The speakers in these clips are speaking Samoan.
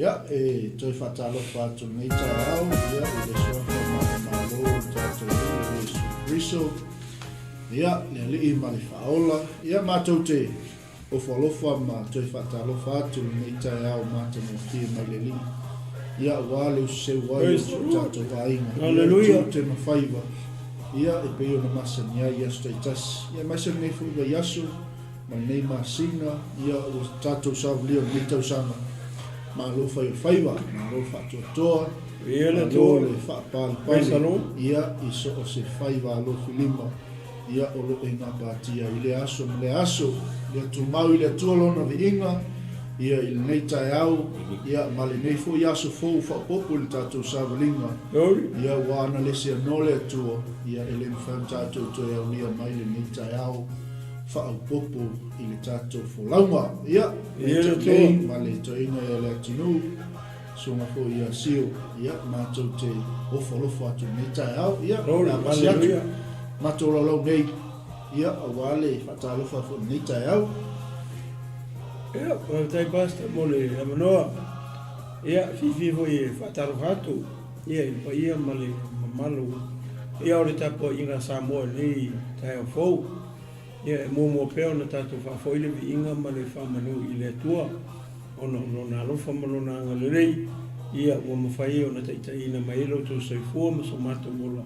Ia, e toe faatalofa atu i lenei taeao, ia, i le Suafa manumalo o le tatou Alii o Iesu Keriso, ia, le Alii ma le Faaola. Ia, matou te ofo alofa ma toe faatalofa atu i lenei taeao matagofie mai le Alii, ia, aua le useu ai o si o tatou aiga, ia, i tiute ma faiva, ia, e pei ona masani ai i aso taitasi, ia, aemaise lenei foi vaiaso, ma lenei masina, ia ua tatou saovalia o lenei tausaga. Malo fai o faiva, malo le faatoatoa, malo le faapalipali, ia i so o se faiva alofilima, ia o lo o e gapatia i lea aso ma lea aso. Ia tumau i le Atua Lona viiga, ia i lenei taeao, ia ma lenei foi aso fou faaopoopo i le tatou savaliga, ia ua analese anō le Atua, ia e le mafai ona tatou toe aulia mai lenei taeao. faaopoopo i le tatou folauga. Ia, e nei ma le toeaina ia Leatinuu, susuga foi ia Sio, ia, matou te ofo alofa atu i lenei taeao. Ia, o le a pasi atu matou laulau nei, ia, aua le faatalofa foi i lenei taeao. Ia, faafetai Pastor mo le avanoa. Ia, fiafia foi e faatalofa atu ia i le paia ma le mamalu ia o le tapuaiga a Samoa i lenei taeao fou. Ia, e muamua pea ona tatou faafoi le viiga ma le faamanu i le Atua, ona o Lona alofa ma Lona agalelei, ia, ua mafai ai ona taitaiina mai ai lo outou soifua ma so matou ola.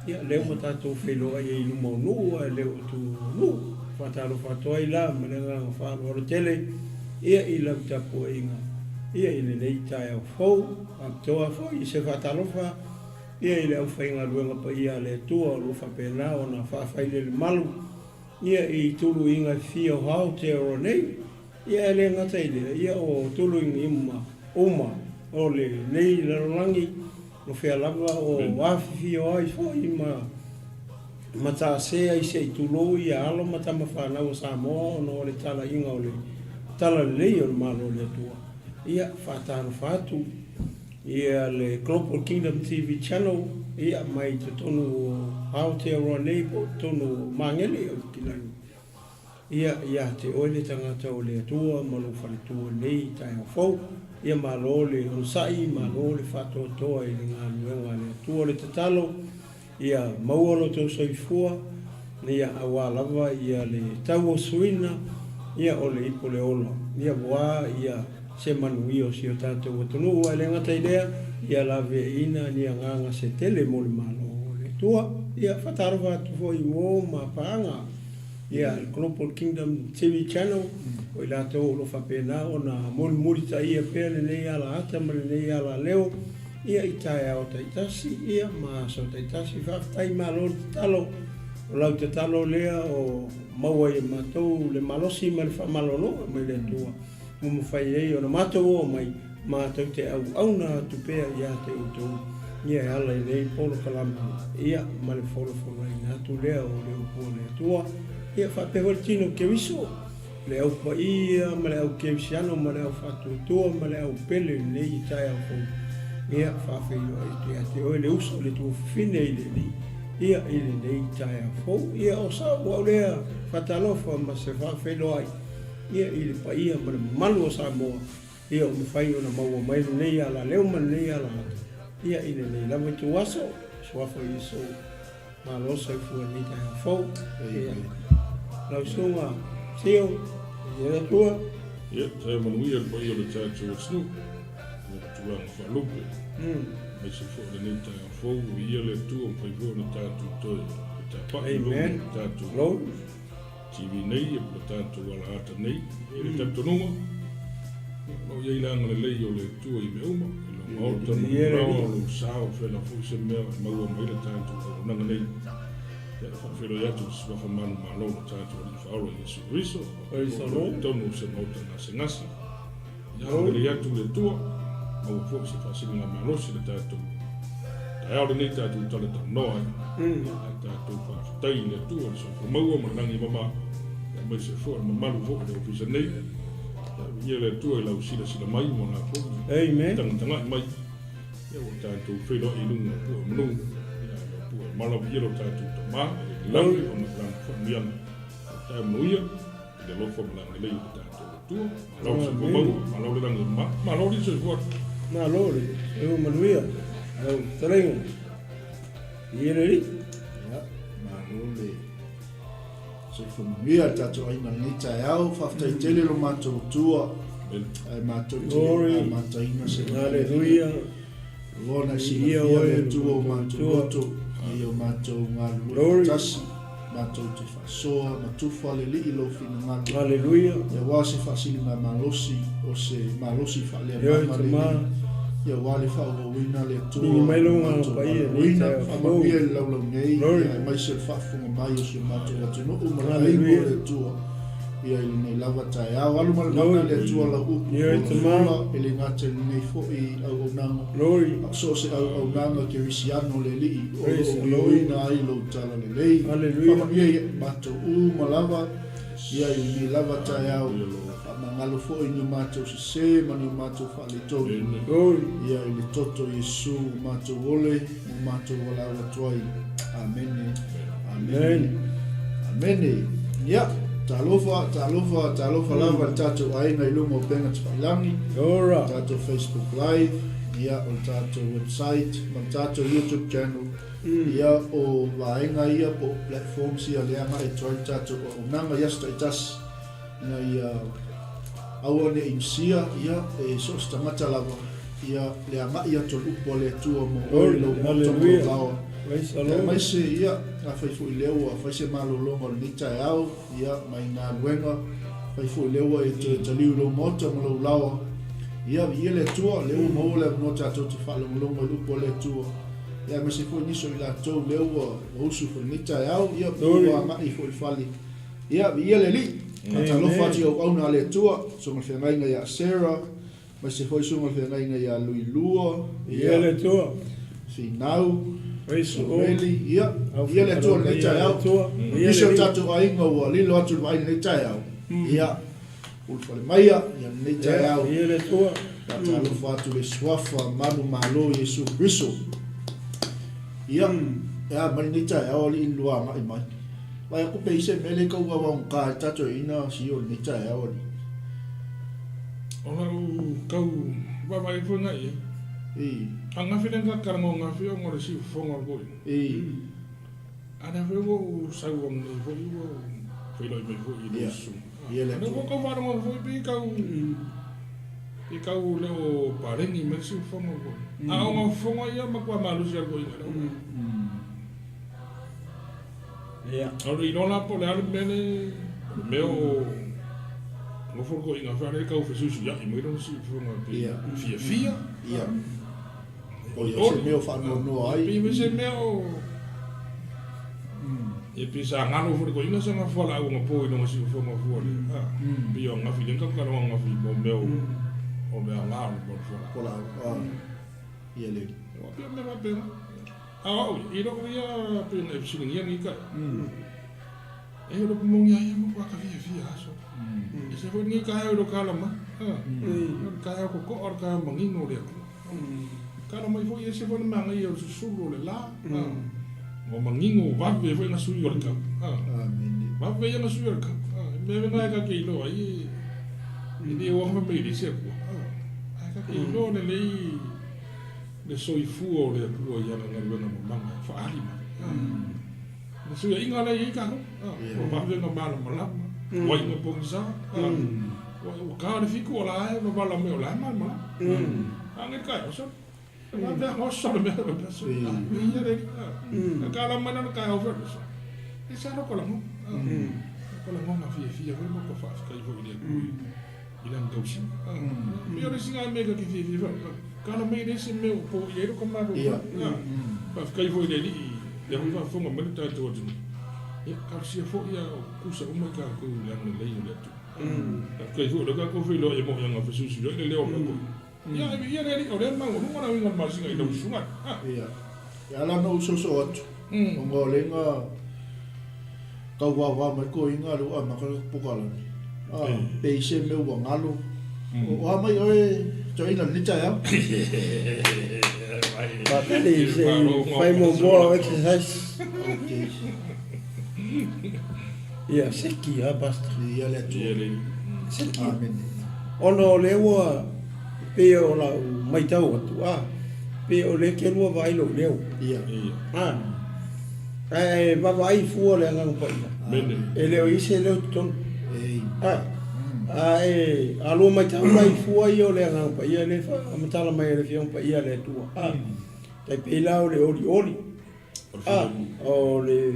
Ia, lea ua tatou feiloai ai i luma o nuu ae le o tua o nuu. Faatalofa atu ai la ma le agaga faaaloalo tele, ia, i lau tapuaiga, ia, i lenei taeao fou. Faapitoa foi i se faatalofa. Ia i le aufaigaluega paia a le Atua o lo o faapena ona faafailelemalu ia i tuluiga e fia o Aotearoa nei, ia e le gata i lea, ia o tuluiga uma o lenei lalolagi, o fea lava o afifio ai foi ma matasea ai se i tulou ia alo ma tama fanau a Samoa ona o le talaiga o le Talalelei o le Malo o le Atua. Ia faatalofa atu. Ia le Global Kingdom TV Channel ia mai totonu o Aotearoa nei po o totonu o Magele o Kilani. Ia ia te oe le tagata o le Atua ma lou faletua nei taeao fou. Ia malo le onosai, malo le faatoatoa i le galuega a le Atua. O le tatalo Ia maua lo outou soifua, ia aua lava ia le tauosoina ia o le ipu o le ola, ia aua ia se manuia o si o tatou atunuu, ae le gata i lea, ia laveaiina ni agaga se tele mo le Malo o le Atua. Ia faatalofa atu foi i uo ma paaga, ia le Global Kingdom TV Channel, o i latou o lo o faapena ona mulimulitaia pea lenei alaata ma lenei alaleo, Ia i taeao taitasi, ia ma aso taitasi. Faafetai malo le tatalo. O lau tatalo lea o maua ai e matou le malosi ma le faamalologa mai le Atua ua mafai ai ona matou oo mai matou te auauna atu pea ia te outou ia e ala i nei polokalame ia ma le folafolaina atu lea o le upu a le Atua. Ia faapea foi le tino Keriso. Le au paia ma le au kerisiano ma le au faatuatua ma le au pele i lenei taeao fou, ia faafeiloai atu ia te oe le uso le tuafafine i le Alii, ia i lenei taeao fou. Ia o sau au lea faatalofa ma se faafeiloai, ia i le paia ma le mamalu o Samoa, ia ua mafai ona maua mai lenei alaleo ma lenei alaata, ia i lenei lava ituaso, Suafa o Iesu. Malo soifua i lenei taeao fou. Ia, lau susuga Sio, ia le Atua. Ia, taeao manuia le paia o le tatou atunuu, i ona tulaga faalupe. Aemaise foi o lenei taeao fou, o ia le Atua mafai foi ona tatou toe tapai i luga o le tatou TV nei, ia po o le tatou alaata nei. E i ai le talitonuga, o lo o i ai le agalelei o le Atua i mea uma, i lou maota ma lou laoa, lou sao, fela foi se mea e maua mai le tatou auaunaga nei. Ia, e faafeiloai atu i le Suafa manumalo o le tatou Alii Faaola Iesu Keriso, faapea foi i totonu o se maota gasegase. Ia agalelei atu le Atua, maua foi se faasiligamalosi i le tatou taeao lenei tatou talatalanoa ai. Ae tatou faafetai i le Atua le soifua maua ma le lagi e mama, aemaise foi o le mamalu foi o le ofisa nei. Ia viia le Atua i lau silasila mai ma la foi tagatagai mai. Ia ua tatou feiloai i luga o pue o manu, ia ae o pue o mala, viia lo tatou Tama i le lagi ona o lana faamanuiaga. Taeao manuia. I le alofa ma le agalelei o le tatou Atua. Malo le soifua maua, malo le lagi ma, malo le soifua. Malo le soifua manuia. Lau fetalaiga. Ia le Alii. Ia, malo le soifua manuia le tatou aiga i lenei taeao. Faafetai tele lo matou Atua. Ae matou te amataina se Hallelujah. Lona e silafia le Atua o matou loto, i o matou galulue faatasi, matou te faasoa ma tufa le Alii lou finagalo. Hallelujah. Ia aua se faasiligamalosi o se malosi faaleagaga le Alii. Ia aua le faaauauina le Atua o matou galueina, faamanuia i le laulau nei, ia aemaise le faafofoga mai o si o matou atunuu ma le aiga o le Atua. Ia i lenei lava taeao, alu ma le mana le Atua lau upu folafola, e le gata i lenei foi auaunaga, a o so o se auaunaga kerisiano le Alii o lo o ioeina ai lou talalelei. Faamanuia ia i matou uma lava, ia i lenei lava taeao, faamagalo foi ni o matou sese ma ni o matou faaletonu, ia i le toto o Iesu ua matou ole ma ua matou valaau atu ai. Amene. Amene. Amene. Ia, talofa, talofa, talofa lava i le tatou aiga i luga o upega tafailagi, Ora. tatou Facebook Live, ia, o le tatou website ma le tatou YouTube channel. Ia, o vaega ia po o platforms ia lea agai atu ai le tatou auaunaga i aso taitasi ina ia aua ne i misia, ia, e so o se tagata lava, ia, le agai atu o le upu a le Atua mo oe i lou maota ma lou laoa. Aemaise, ia, afai foi lea ua fai se malologa o lenei taeao, ia, mai galuega, afai foi lea ua e toe taliu i lou maota ma lou laoa, ia, viia le Atua, lea ua maua le avanoa tatou te faalogologo i le upu a le Atua, ia, aemaise foi nisi o i latou lea ua usu foi i lenei taeao, ia, ua agai foi i le fale, ia, viia le Alii. Faatalofa atu i auauna a le Atua, Susuga i le Feagaiga ia Sarah, Aemaise foi susuga i le feagaiga ia Luilua, ia le Atua, Finau, Sameli, ia, ia le Atua i lenei taeao. Nisi o tatou aiga ua lilo atu i le vaai i lenei taeao, ia, ulufale maia, ia lenei taeao. Ia le Atua. Faatalofa atu i le Suafa manumalo Iesu Keriso. Ia, e a mai lenei taeao alii le lua agai mai. Vaai atu pe i se mea lea e tau aoaogata ai tatou ina sio i lenei taeao alii. O lau tau vaavaai foi na i ai. I. A gafe lea na talanoa gafe ona o le siufofoga o le koina. I. A lea foi ua ou sau ananei foi ua ou feiloai mai foi i le susuga. Ia le Lea ua tau faalogo foi pei tau pei tau le o paleni mai le siufofoga o le koina. A o ga fofoga ia matua malosi lava le koina lea. Ia. O le iloa la po o le a le mea le, o le mea o nofo le toeaina fale e tau fesuisuiai mai lona siufofoga pe fiafia. Ia. O ia se mea o faanoanoa ai. Pei se mea o Ia pei sa galo foi le toeaina sana fualaau anapo i lona siufofoga fua lea. Pei o ananafi lea na tatou talanoa ananafi mo mea o o le aoga o le fualaau. Fualaau. Ia le. Pei o mea faapena. A o au ia, i lou ia pei ona e fesiligia lenei taeao, e o le upu moni lava ia, matua ka fiafia aso. E se foi lenei taeao i lou tala mai, o le taeao totoa, o le taeao manino o le Atua. Tala mai foi, e ese foi le manaia o le susulu o le la, ua manino vave foi na sui o le tau. Vave ia na sui o le tau. E mea lena e ta te iloa ai, e le o anga mai le se Atua. Ae ta te iloa lelei le soifua o le Atua i ana galuega mamana e faaali mai. Le suiaiga lea e i ai tatou, ua vave ona malamalama, ua iuga pogisa, ua ta le fitu o la e wavala mai o la e malamalama. A nei taeao, sole, e vave lava ona oso le mea le aso. Ia le alii, a tala mai la le taeao foi le aso, e sa loko lagona, loko lagona fiafia foi ma ka faafetai foi i le Atua i lana tausiga. Pei o le isi lena mea ta te fiafia foi, tala mai e leai se mea ua po i ai lota mafaufau. Faafetai foi i le Alii, lea foi e faafofoga mai le tatou atunuu. Ia, talosia foi a o tutusa uma i tatou i le agalelei o le Atua. Faafetai foi o lea tatou feiloai e moni aga fesuisuiai le leo o tatou. Ia, e viia le Alii, o lea e maualuga le uiga o le masina i lau susuga. Ia, e ala ona ou soosoo atu, ona o lea na tau vavao mai toeaiina lea ua amata le polokalame, pe i se mea ua galo. O a mai oe toeaina i lenei taeao? Faatali se i fai muamua lau exercise. Okay. Ia, seki lava Pastor. Viia le Atua. Viia le Alii. Seki. Amene. Ona o lea ua pei o lau matau atu, a, pei o lea e te lua vaai lou leo. Ia. Ia. A, ae vaavaai fua le Agaga Paia. Amene. E le o i ai se leo i totonu. Ei. A, a e a lua matau la i fua ia o le Agaga Paia lea e faamatala mai e le Afioga Paia a le Atua. A, tai pei la o le olioli. A, o le,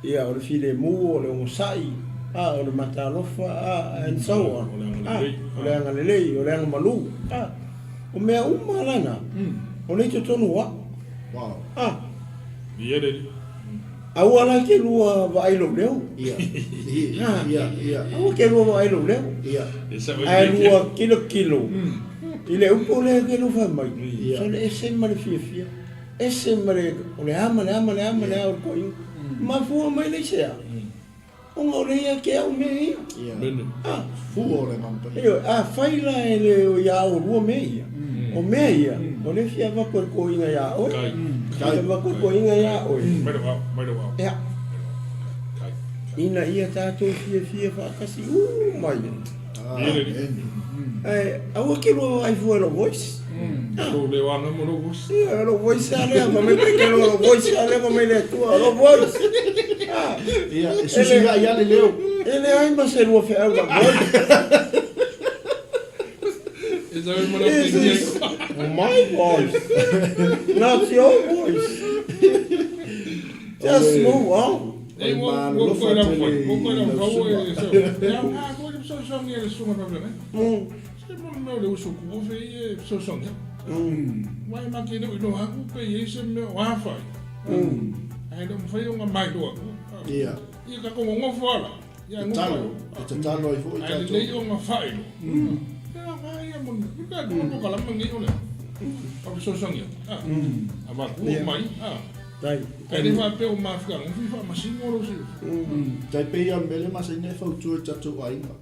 ia, o le filemu, o le onosai, a, o le matalofa, a, and so on. A, o le agalelei, o le agamalu, a, o mea uma la na, o lea i totonu o au. Wow. A, aua la e te lua vaai lou leo. Ia. Ia, ia. Aua e te lua vaai lou leo. Ia. Ae lua kilokilo i le upu lea e te lua fai mai. Ia. So le ese ma le fiafia. Ese ma le, o le a ma le a ma le a ma le a o le toeaina. Mafua mai le aisea? Ona o lea ia te au mea ia. Ia. A. Fua o le Agaga Paia. Ioe, afai la e le o ia oulua mea ia, o mea ia, o lea e fia avatu e le toeaina ia oe. Fia avatu e le toeaina ia oe. Ia. Ina ia tatou fiafia faatasi uma ia. Amene. Ae aua ke lua vaai fua i lou voice. Lou leo ana mo lou voice. Ia, lou voice lava lea, fai mai pe ke lua lou voice lava lea fai mai le Atua, lou voice. Ah. Ia, e susuiai lava le leo. E leai ma se lua feau lau voice. E sabe ma lau This is my voice, not your voice. Just move on. E ua ua koe lau foi, ua koe lau fau e sau. Ia, a koe le fesoasoani e le susuga faapena. Se mo le mea o le uso kuofe ia e fesoasoani atu. Aua e ma te le o iloa atu pe i ai se mea o a fai. Ae le o mafai ona mailoa atu. Ia. Ia tatou nonofo ala. Ia nofo. Tatalo, e tatalo ai foi tatou. Ae lelei ona faailoa. Ia, a ia mo le mea. Ia, mo kalama nei o le. O fesoasoani atu. Avatu mai. Tai. Ae le faapea o mafika gofi i faamasino lou silafia. Tai pei a o le mea lea masani ai fautua i tatou aiga.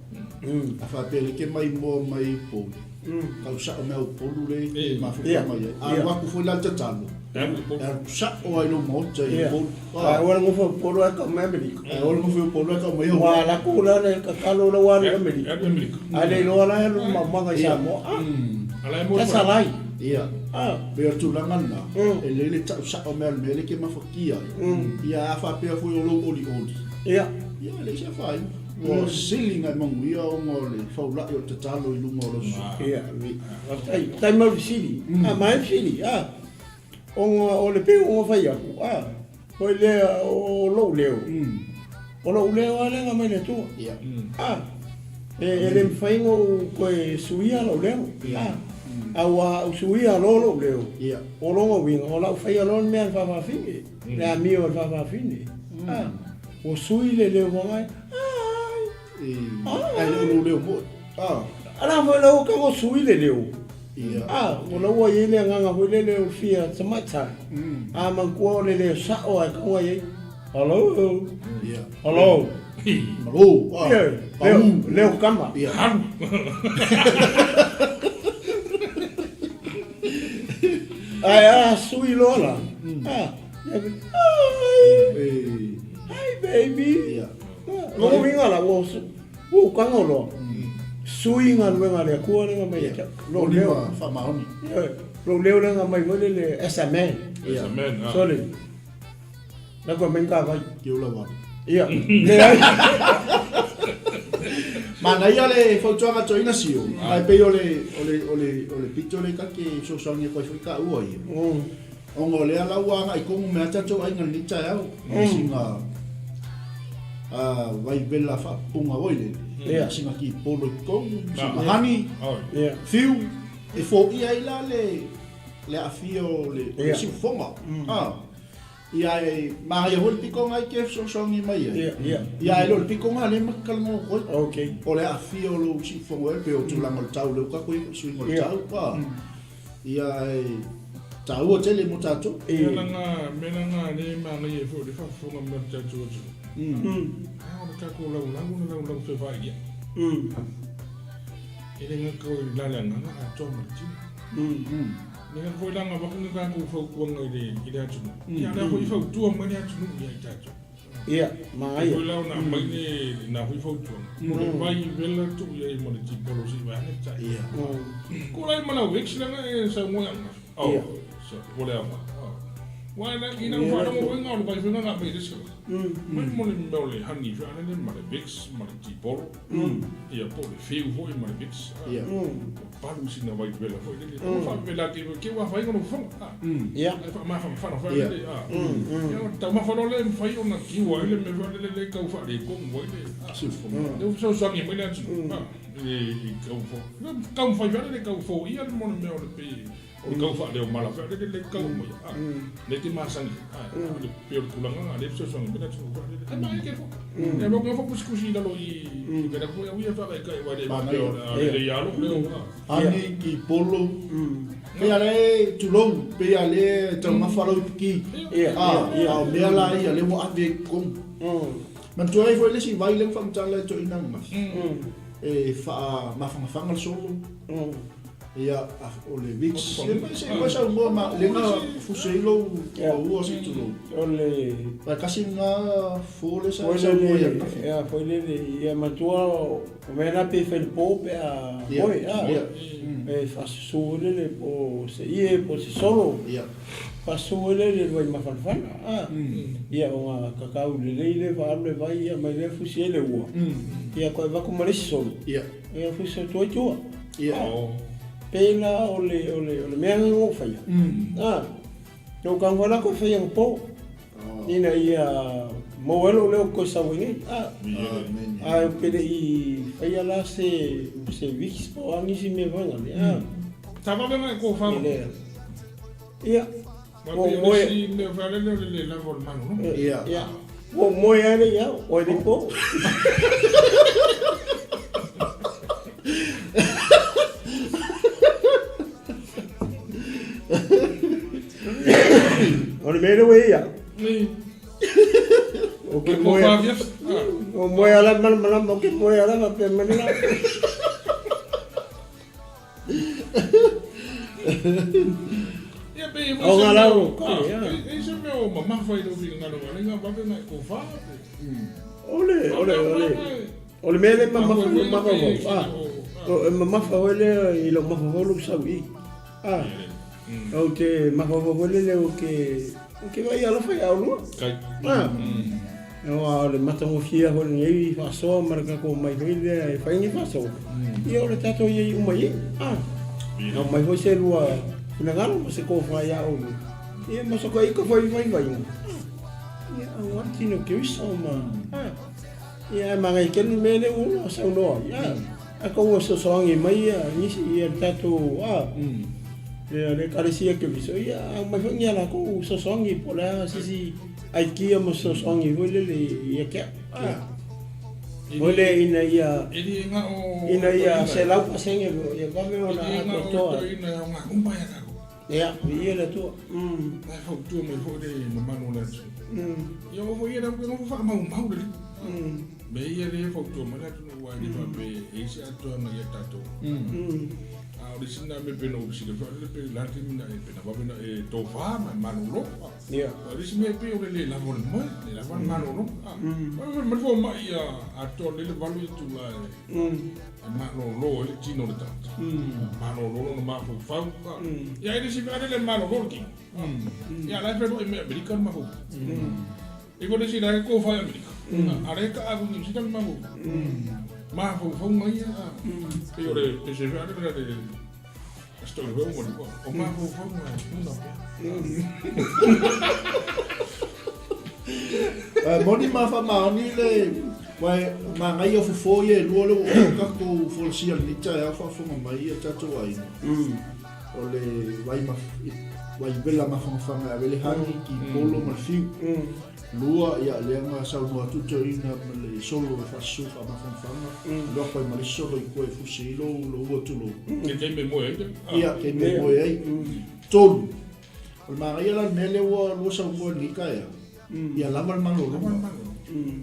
A faapea le ke maimoa mai i Upolu, tau sao mea Upolu le e mafuta mai ai. A alu atu foi la le tatalo, e alu sao ai lou maota i Upolu. A ua le nofo i Upolu ae tau mai Amerika. A ua le nofo i Upolu ae tau mai Hawaii. Ua alu atu la le tatalo la ua alu i Amerika. Ae le iloa la e alu i maumaga i Samoa. That's a lie. Ia. Pei o le tulaga lena, e lelei le tau sao mea o le mea lea e te mafatia ai. Ia a faapea foi o lou olioli. Ia. Ia e leai se afaina. Ua sili ona e manuia ona o le faulai o le tatalo i luga o lau susuga. Ia, faafetai. Faafetai mo le fesili. A, maea le fesili. A, ona o le pei ona fai atu, a, foi lea o lou leo. O lou leo lava lea na aumai le Atua. Ia. A, e le mafai ona ou toe suia lou leo. A, a ua ou suia loa lou leo, Ia. o lona uiga, o lau faia loa le mea a le faafafine, le amio a le faafafine. A, ua sui le leo vagae, ai. Ae le o lou leo moi. A, ala foi la ua tago sui le leo. Ia. A, ua la ua i ai le agaga foi lele o le fia tamaitai. A manatua o le leo sao lava e tago ai ai. Hello. Ia. Hello. Malo. Ah. Ia, leo, leo kama. Ia. Alu. Ae a sui loa la. A, ia, ai. Eh. Hi baby. Ia. Lona uiga la, ua ua ou tago loa. Sui galuega a le Atua lea na aumai ia te au. Lou leo. Lima faamaoni. Ioe. Lou leo lea na aumai foi lele as a man. As a man, ah. Sorry. Na koe mai ka vai. Ke ola wale. Ia. Leai. Manaia le fautuaga toeaina sio, ae pei o le o le o le o le pito lea ta te fesoasoani atu ai foi taua ia. Ona o lea la ua agai tonu mai lava tatou aiga i lenei taeao i sina vaivela faapupuga foi lele, sina kipolo i totonu, sina honey, fiu, e foia ai la le aafia o le siufofoga. Ia e manaia foi le pito na e te fesoasoani mai ai. Ia ae le o le pito na lea ma te talanoa atu ai. O le aafia o lou siufofoga e pei o tulaga o le tau lea ua tatou i ai, suiga o le tau. Ia e taua tele mo tatou. Mea lana, mea lana lea e manaia ai foi o le faafofoga mai o le tatou atunuu. Ae o le tatou laulau na laulau fevaai ai. E le gata o i la le agaga atoa ma le tino. Le gata foi la na avatu ni tatou fautuaga i le i le atunuu. Ia a o lea foi e fautua mai le atunuu ia i tatou. Ia, magaia. Foi la ona aumai le lena foi fautuaga, o le vai vela tuu i ai ma le tipolo se i vaeane le tai. Ia. Ko lai ma lau ex leaga e saunoa ia ananafi. Oh, so, ua le aoga. Oh. Ua ina ina ua faalogo foi nga o le vai foi nga na aumai i le isi tagata. Mai mo le mea o le honey foi lele ma le Vicks ma le tipolo. Ia po o le fiu foi ma le Vicks. Ia. Palu sina vai vela foi lele. Ua faavela atu i ke ua afaina lou fofoga. Ia. Ai faamafanafana foi lele. Ia taumafa loa lea e mafai ona kiu ai le mea foi lele le tau faaletonu ai le. Lea ua fesoasoani mai le atunuu. I tau taumafai foi lele tau foia le mo le mea o le pei o le tau faaleomala foi lele le tau mai. Lea te masani ai. Le pei o le tulaga lena lea e fesoasoani mai le atunuu foi lele. Ai ma eke foi. Ia lou nofo tusitusi i lalo i i kena foi au ia whakaikai wai le mea o le le alo le o Ani ki polo. Pei a le tulou, pei a le taumafa lau piki. Ia, ia. A o mea la ia le ua ave i totonu. Manatua ai foi le isi vai lea na faamatala e toeaina ananafi. E faamafanafana le solo. Ia, o le Vicks. Ia ma se koe saunoa ma le na fuse ai lou maua se i tulou. O le Ae tasi lena fo lea sa saunoa ai ananafi. Ia, foi lele, ia manatua o mea na pe fai i le po pe a moe, a. E faasusu foi lele po o se ie po o se solo. Ia. Faasusu foi lele i le vai mafanafana, a. Ia, ona kakau lelei lea faaalu le vai, ia mai lea fusi ai le ua. Ia, toe avatu ma le isi solo. Ia. Ia fusi atu ai tua. Ia. Pei la o le, o le, o le mea lena na ou faia. A, na ou tago la koe faia po. Ina ia maua ai lou leo koe sau ai nei. A, a ou te le i faia la se, se Vicks po o a nisi mea foi lale. A. Sa vave mai ko whanau. Ia. Wa pei o le isi mea foi lele o le le lava o le malolo. Ia. Ia. Ua moe lava le iao, oi le po. O le mea lea ua i ai au. O ke moe. O moe ala malamalama, o ke moe ala faapea mai le la. Ia pe O ngā rau o koe, ia. E se mea o mamafa i lou finagalo a lenga vave na e kofā pe. O le, o le, o le, o le mea lea e mamafa i lou mafaufau, a, o, e mamafa foi lea i lou mafaufau lou sau i i, a, ou te mafaufau foi lele ou te, ou te vaai alofa ia oulua, a, Aua o le matagofie foi lenei faasoa ma le tatou omai foi lea e fai ni faasoa, ia o le tatou i ai uma i ai. A, aumai foi se lua finagalo ma se tofa ia oulua, ia ma so ika foi vaivaiga. Ia aua le tino Keriso ma, a, ia ae manaia tele le mea lea ua oulua saunoa ai. A, ae tou fesoasoani mai ia nisi ia le tatou, a, le Ekalesia Keriso, ia aumai foi ni a latou fesoasoani po o le a se isi aikia ma fesoasoani foi lele ia te au. Ah. Foi le ina ia ina ia 100% ia vave ona atoatoa. Ia, viia le Atua. Lai fautua mai foi le mamalu o le atunuu. Ia o foi ia le nofo faamaumau lelei. Mea ia lea e fautua mai le atunuu aua e le faapea e i ai se atoaga ia tatou. A o le isi lena mea pei ona ou silafia lele pe la le taimi na e pe na vave na e tofa ma e malolo. Ia. O le isi mea pei o le le lava o le moe, le lava le malolo. Ma le fomai ia atoa lelei le 8 itula e malolo ai le tino o le tagata. Malolo lona mafaufau. Ia e le isi mea lele malolo le tino. Ia la e feiloai mai Amerika le mafaufau. E foi le isi la e tofa i Amerika. A lea e taavu i Niu Sila le mafaufau. Mafaufauga ia pei o le pese foi lele le Story foi uma lua. O mafaufauga e puna pea. Moni ma faamaoni le aua e manaia fofo ia e lua lea ua uma ona tatou folasia i lenei taeao faafofoga mai ia tatou aiga. O le vai ma vai vela mafanafana e ave le honey, kipolo ma le fiu. Lua, ia lea na saunoa atu toeaina ma le solo e faasusu faamafanafana, alu atu ai ma le isi solo i tua e fusi ai lou lou ua tulou. Ke taimi e moe ai te? Ia, taimi e moe ai. Tolu, o le manaia la le mea lea ua lua saunoa i lenei taeao, ia lava le malologa.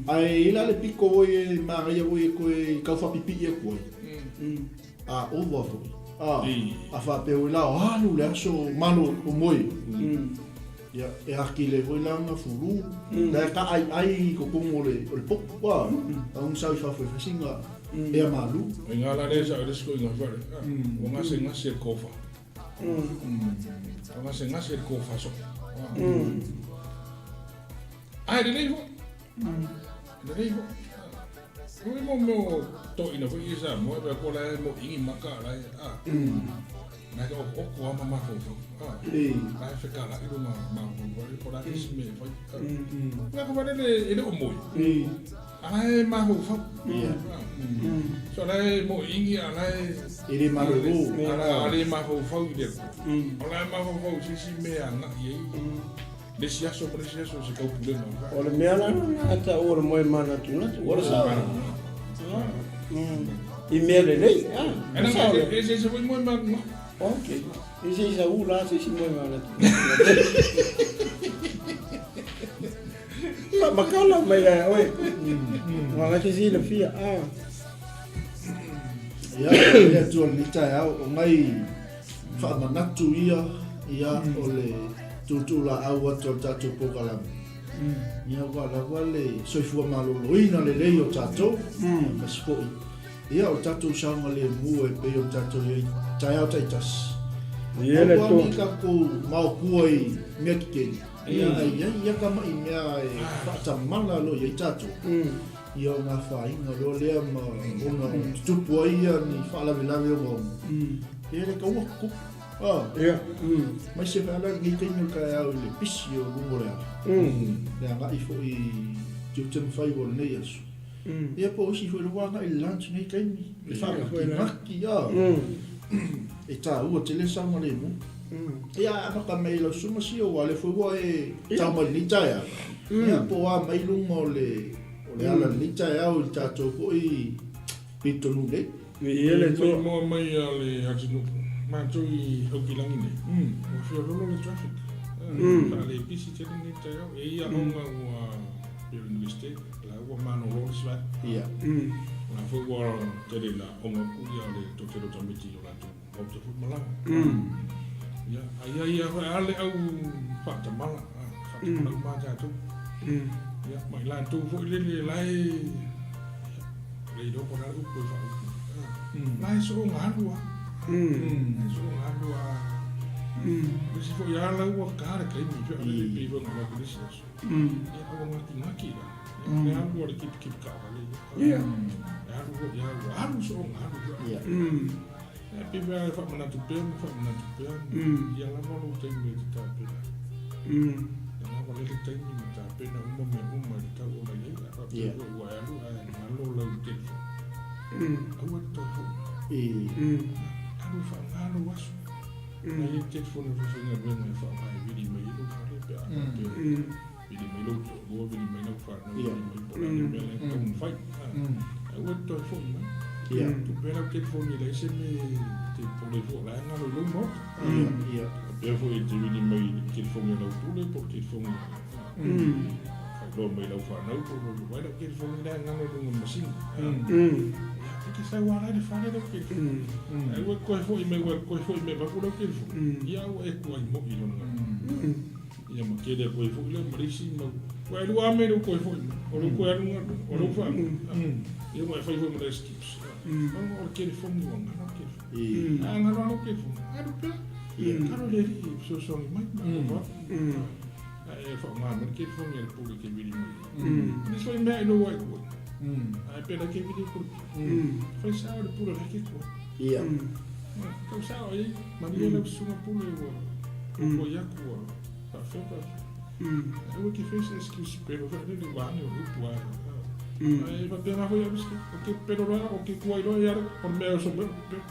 Ae i ai la le pito foi e manaia foi e toe tau faapipii atu ai, a ova foi, a, a faapea foi la, alu le aso malo o moe. Ia, e akile foi la ona fulu. La e taaiai i totonu o le, o le potu, ua, au na sau i fafo e fai sina ea malu. O iga la lea sa o le isi toeaina foi lea, ua gasegase i le tofa. Ua gasegase i le tofa soo. Ae lelei foi. Lelei foi. Ua mo mea o toeaina foi ia Samoa e vaai atu o la e moʻiina i maka la e, a. La e okoko lava ma mafaufau. La e fekalai lona mafaufau po o le a isi mea e fai. Ua ka valele e le o moe. A la e mafaufau. So la e moʻiina a la e E le malolo. A le mafaufau i le Atua. O la e mafaufau i se isi mea e agai ai le isi aso ma le isi aso i se taupulega. O le mea la lena e taua o le moe manatunatu. O le sao. I mea lelei. E eseese foi moe manatunatu. Ok. E se isa u la se isi moe manatunatu. Faamakala mai la oe. Ua la te silafia. Ia, le Atua i lenei taeao, o ngai faamanatu ia, ia, o le tuutuulaau atu o le tatou polokalame. Ia, ua lava le soifua maloloina lelei o tatou, aemaise foi, ia, o le tatou saogalemu e pei ona tatou i ai taeao taitasi. Ia le Aua Atua. ne i tatou maopua i mea tetele, ia, ae i ai ia tamai mea e faatamala loa i ai tatou. Ia o afaina loa lea ma ona tutupu ai ia ni faalavelave ogaoga. Ia le taua tutupu. Ah. Ia. Mai se ala lenei taimi o le taeao i le pisi o luga o le ala. Le agai foi i tiute ma faiva o lenei aso. Ia po o isi foi ua agai i le lunch nei taimi. Le faamatimati ah. E taua tele le saogalemu. Ia a amata mai i lau susuga sio aua o lea foi ua e tau mai i lenei taeao. Ia po o a mai luga o le o le ala i lenei taeao i le tatou foi pitonuu nei. Viia le Atua. Moa mai a le atunuu matou i Aukilagi nei, ua feololo le traffic. Sa le pisi tele lenei taeao. E i ai aoga ua pei o le Universite, la ua malolo le isi vaega. Ia. O la foi ua tele ina aoga atu ia le toatele o tamaiti i o latou maota foi malaga. Ia, a ia ia foi lava le au faatamala, faatamala uma lava tatou. Ia, ma i latou foi lele la e le iloa po o le a le upu e faaupu. La e soona alu lava. E soona alu lava. O isi foi lava la ua ta le taimi, pei o le pei foi ona avatu i le isi aso. Ia, ua gatigati la. Ia, le alu a le kipikipi taavale ia. E alu foi lava, ua alu soona alu. Ia. E pei foi e faamanatu pea ma faamanatu pea, ia lava lou taimi e te tapena. Ia lava lea le taimi ma tapena uma mea uma e tatau ona i ai. A faapea foi ua e alu ae galo lau telefoni, aua e te toe foi mai. Alu e faaaoga lou aso. Na i ai le telefoni o le faifaigaluega e faaaoga e vili mai ai lou fale pe a faapea vili mai lou toalua, vili mai lau fanau, vili mai po o le a le mea la e tatau ona fai. Aua e te toe foi mai. Tuu pea lau telefoni e leai se mea e te popole ai fua, o la e galo i lou maota. Faapea foi e te vili mai i le telefoni a lau pule po o le telefoni a faailoa mai i lau fanau po o vaai lau telefoni la e galo i luga o le masini. Ia, e te sau lava la i le fale lau telefoni. Ae ua e toe foi mai, ua e toe foi mai vaeatu lau telefoni, ia ua e tuai moi i lona galo. Ia ma tele atu ai foi lea ma le isi mau. Ua e lua lava mea i lou toe foi mai, o lou toe aluga aluga, o lou faaluga. Ia ua e fai foi ma le excuse. Ona o le telefoni ua galo le telefoni. A galo lava lau telefoni, alu pea. Alu i le alii e fesoasoani mai, ma alofa atu. Ae faaaoga mai le telefoni a le pule e te vili mai ai. Nisi foi mea ailoa e tuai. Ae pe la e te vili atu i le pule. Fai sao le pule o la e te tuai. Tau sao i ai, malie lau susuga pule ua koi atu ua faafea faafea. Aua e te fai se excuse pelo foi lele ua ane o le upu ae. Ae faapena foi au isi, o ke pelo loa, o ke kuai loa ia o le mea e oso mai o le pelo.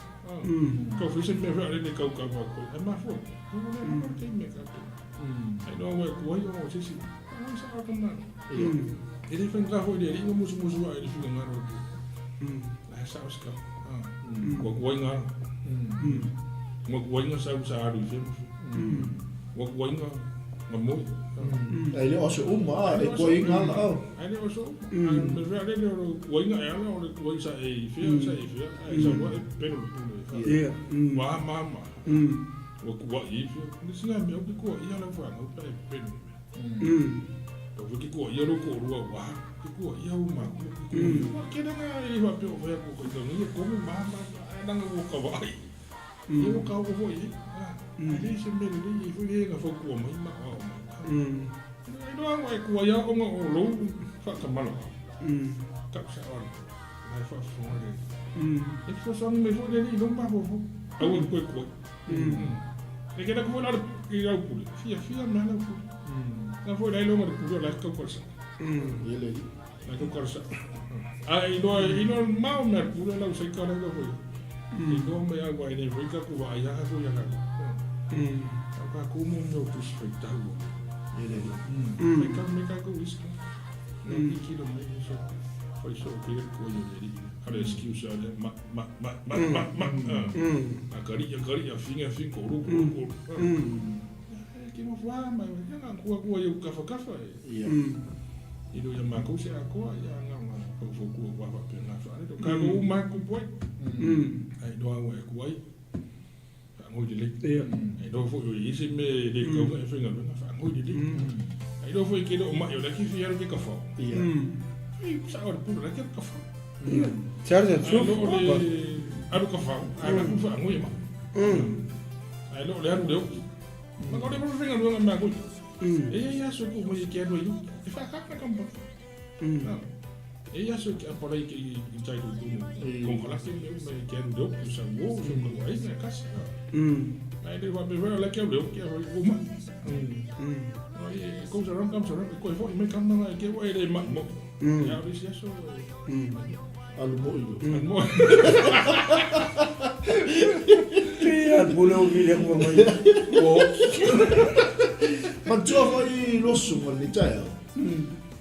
Kau fai se mea foi lele kau kau kau koi. Ae mafua, o le lava le taimi e tapena. Ai noa ua e kuai ona o se isi, ai sa ka mana. E le faigata foi i le alii ona musumusu ae i le finagalo o le pule. Ae sao se tala. Ua tuai ngā. Ua tuai ngā sau sa alu i fea ma fea. Ua tuai ngā ngā moe. Ai le o se uma, a, e tuai ngā la au. Ai le o se uma. Ai me fea le o tuai ngā e ala o le tuai sa e i fea, sa e i fea. Ai sa ua e pelo le pule. Ia. Ua ama ama. Ua kuaʻi ifo. Le sina mea o ke kuaʻi ala whanau pa e pelu. Tau ke kuaʻi alo ko rua wa. Ke kuaʻi au ma ku. Wa ke nanga e wa pe o fa ko ko ngi ko mu ma ma ai nanga wo ka wa ai. E o ka o fo i. Ai le se me le i fo i nga fo ku mai ma o ma. Ai no ai kuaʻi o nga o lo fa ka malo. Ka sa on. Ai fa fo le. E fo sa me fo le ni no ma fo fo. Au e koe koe. E ke na ko la i au pule. Fia fia me ala pule. Na fo lai longa pule la ka ko sa. Ele. La ka ko sa. A i no i no mau me pule la usai ka la ko. I no me a wa ni ka ko wa ya ko ya ka. Ka ko mo no tu se tau. Ele. Me ka me ka ko is. Na ki ki no me so. Foi so ki ko yo le. Ale excuse ale ma ma ma ma ma ma. A kari a kari a finga finga ko ru ko ko. Ke mo fa ma ya nga kua kua yo kafa kafa e. Ia. I lo ya ma ko se a ko ya nga nga ko fo ku wa fa pe nga fa. Ka ko ma ku poi. Ai no au e ku ai. Fa ngoi de le. Ia. Ai no fo yo i se me le ka e finga nga fa ngoi de le. Ai no fo i ke lo ma yo la ki fi ya ke ka fa. Ia. Ai sa o pu la ke ka fa. Charge Ai su. no le alu ka fa. Ai na ku fa ngoi ma. Ai no le alu le. Ma ko le mo finga nga ma ku. E ia so ku mo i ke alu yo. E fa ka ka mo. E ia so ke apara i ke i tai ku ku. Kon kala ke me me ke alu le ku sa wo so ku ai na kasa. Ai le wa me wa la ke alu le ke alu ku ma. Ai ko sa ram kam sa ram ko fo me kam na ke wa le ma mo. Ya ri sia so. Alu mo i lo. Mo. Ia pule o vile ko mai. O. Matua foi losu ma le tae.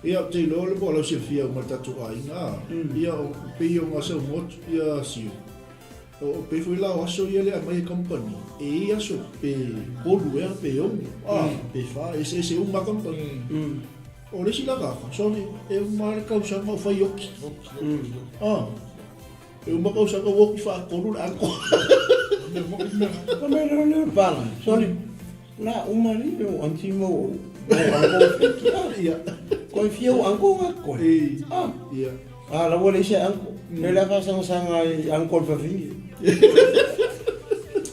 Ia te lo le po lo se fia ma tatu aiga. Ia o pe o nga se mo ia siu. O pe foi la o aso ia le mai company. E ia so pe kolu e pe o. Ah, pe fa e se se uma company. O le sila ka so ni e uma le kausa ma fai oki. Ah. E uma kausa ka oki fa kolu la ko. Ko me le le pala. Sorry. La uma ni o anti mo. O anko. Ia. Ko fia o anko nga ko. E. Ah. Ia. Ah, la wole se anko. Le la fa sang sang ai anko fa fingi.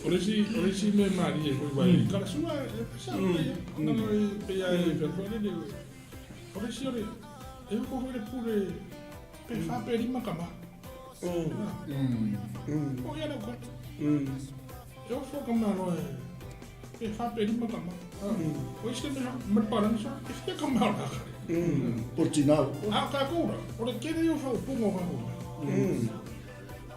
O le si o le si me mari e foi vai. Kala sua e sa pe. Na no e pe ia e fe foi le. O le si o le e ko foi le pule pe fa pe rima kama. O ia na ko. E o fo kama no e pe fa pe rima kama. O iste me me para no sa e fia kama la. Portinao. A ka ko ra. O le kere yo fa o pungo ka ko.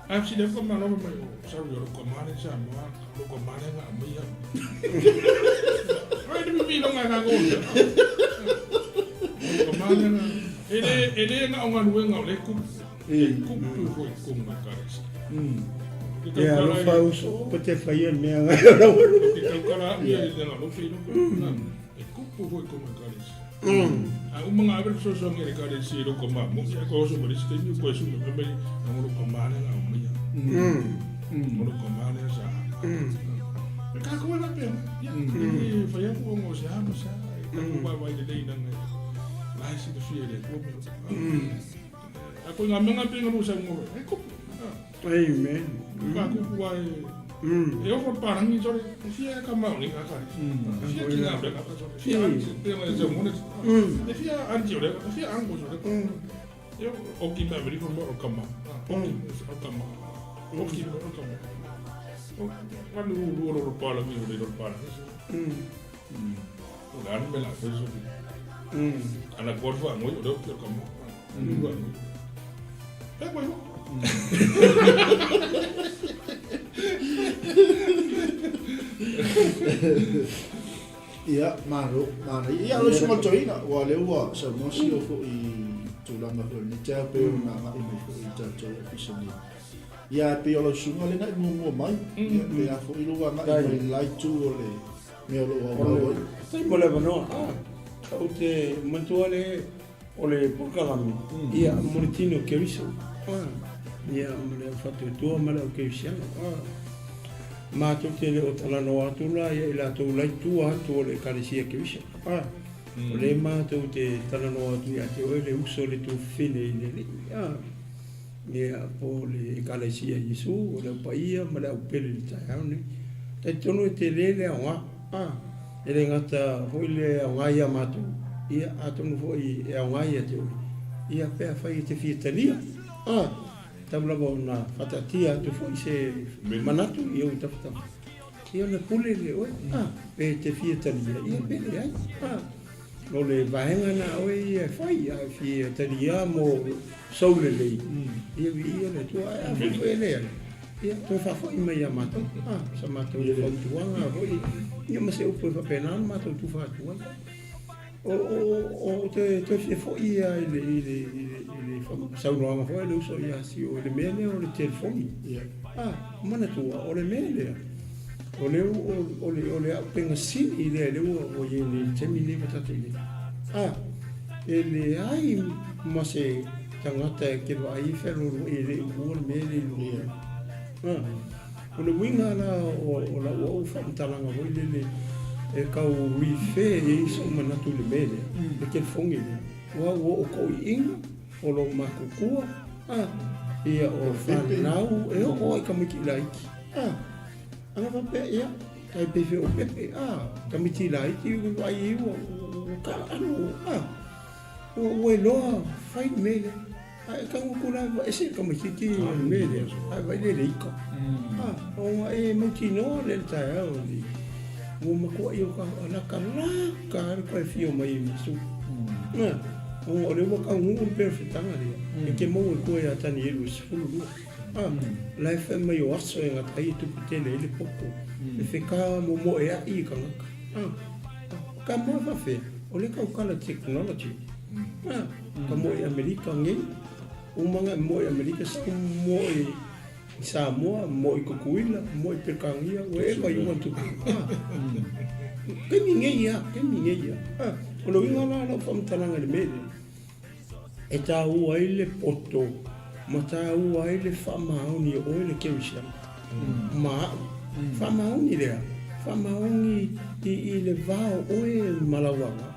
A si le kama no me o sa yo ko mare sa mo ko ko mare nga me ya. Ai de mi no nga ka ko. Ko mare nga. Ele ele nga o nga luenga o le ku. E. Ku ku ko ko nga ka. Ia lo fa uso ko te fa ia me nga la wole. Ke ka kala ia le nga lo fi no. E ku ku ko ko nga ka. A uma nga abre so so ngere ka le si lo ko ma mo ya ko so mo le si ni ko so me me nga lo ko ma ne nga o me ya. Mo lo ko ma ne sa. E ka ko la pe. Ya. E fa ya ko ngo sa mo sa. Ka ko ba wa ile le ina nga. La si de fi le ko me. A ko nga me nga pe nga lo sa ngo. E ko. Amen. Ka ku ku ai. E o ko parangi so le fia ka ma ni ka ka. Fia ki nga le ka so. Fia an pe nga se mo ne. E fia an ti le fia an ko so le. E o ki me veri ko mo o kama. O ki o kama. O ki o kama. O ka lu lu lo pala mi lo pala. O la me la so. Ana gorfa ngoi o le kama. Lu lu. E ko yo. Ia, malo, mana. Ia, lo suga toina, ua le ua, sa mo si o fo i tulaga foi ni te pe o na ngai mai foi i tātou ofisa nei. Ia, pe o lo suga le nai muamua mai. Ia, pe a foi lo ngai mai lai tu o le mea o lo au au ai. Tai mo le vanoa. Ah. O te matua le o le pokalame. Ia mo le tino ke riso. Ah. Ia mo le whatu tua ma le o ke risiano. Ah. Matou te le o talanoa atu la ia i latou la i tua atu o le Ekalesia Kerisiano. A, o lea matou te talanoa atu ia te oe le uso le tuafafine i le Alii. A, ia, po o le Ekalesia Iesu, o le Au Paia ma le Au Pele i le taeao nei. Talitonu e tele le aoga. A, e le gata foi le aoga ia matou, ia, atonu foi e aoga ia te oe, ia, pe afai e te fia talia. A. Tatau lava ona faataatia atu foi se manatu i ou tafatafa, ia ona pule lea oe, a, pe te fia talia, ia pe leai. A, o le vaega na a oe ia e fai, a e fia talia mo sou lelei, ia viia le Atua. Ae afai foi e leai, ia toe faafoi mai ia matou, a, sa matou fautuaga foi, ia ma se upu e faapena ona matou tufa atu ai. O, o, o te toe fia foi ia i le, i le, i le, i le saunoaga foi a le uso ia Sio i le mea lea o le telefoni. Ia. Ah, manatua, o le mea lea, o le, o, o le, o le auupega sili lea lea ua, ua i ai nei i le taimi lenei ua tatou i ai. Ah, e leai ma se tagata e te vaai e fealoaloai e le i uua le mea lea i lona. Ia. Ah, O le uiga la o lau au faamatalaga foi lele e tau refer i ai sou manatu i le mea lea, le telefoni lea, aua ua oo toʻiʻiga, o lou matutua, a, ia o fanau, e oo lava i tamaiti laiti, a, ana faapea, ia, tai pei foi o Pepe, a, tamaiti laiti ua vaai i ai ua taaalo, a, ua iloa fai le mea lea. Ae tau atu la ua ese le tamaititi i le mea lea, ae vaai lea i le ika. Ah, ona e mautinoa lea i le taeao lenei, ua matuai o ka latalata lava le toe afio mai e Iesu. Ah, ona o lea ua taunuu le perofetaga lea, e te maua i tua ia Tanielu e 12. Ah, la e fai mai o aso e gata ai e tupu tele ai le poto, e feka momoeaʻi i tagata. Ah, ka moe faafefea, o lea e tautala technology. Ah, Ka moe i Amerika nei, uma na moe i Amerika, sau moe i Samoa, moe i Tutuila, moe i Peretania, wherever you want to go. Ah. Taimi nei ia, taimi nei ia. Ah. O le uiga la lau faamatalaga i le mea lea, e taua ai le poto ma taua ai le faamaoni o oe le kerisiano ma au. Faamaoni lea, faamaoni i le va o oe ma lau aga.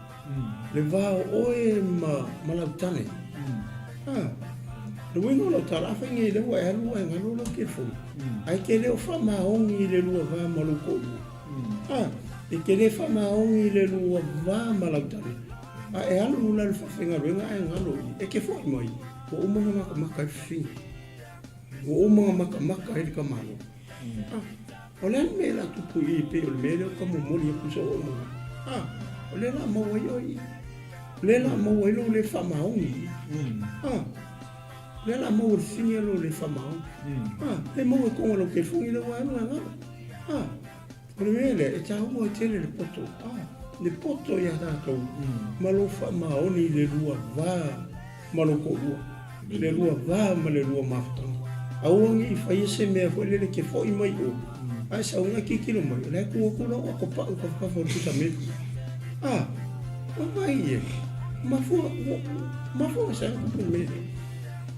Le va o oe ma, ma lau tane. Ah, le uiga o lau tala, afai nei lea ua e alu ae galo lau telefoni. Ae e te le o faamaoni i le lua va ma lou toalua. Ah, e te le faamaoni i le lua va ma lau tane. A e alu la i le faafaigaluega ae galo i, e te foi mai, ua uma ona makamaka ai le fafine. Ua uma ona makamaka ai le tamaloa. Ah, o le a le mea o le a tupu i i pei o le mea lea o ka momoli atu i sou auaunaga? Ah, o lea o le a maua ai oe i i. O lea o le a maua ai lou le faamaoni i i. Ah, o lea o le a maua e le fafine lou le faamaoni. Ah, le maua i totonu o lau telefoni lea ua alu ae galo. Ah, o le mea lea, e taua tele le poto. Ah, le poto iā tatou ma lou faamaoni i le lua va ma lou toalua, le lua va ma le lua mafutaga. Aua ne i faia se mea foi lele ke foi mai o, ae sau na tilotilo mai, o la e tu atu lau atopau i tafatafa o le pusa meli. A, o vai e, mafua, mafua na sa tupu le mea lea.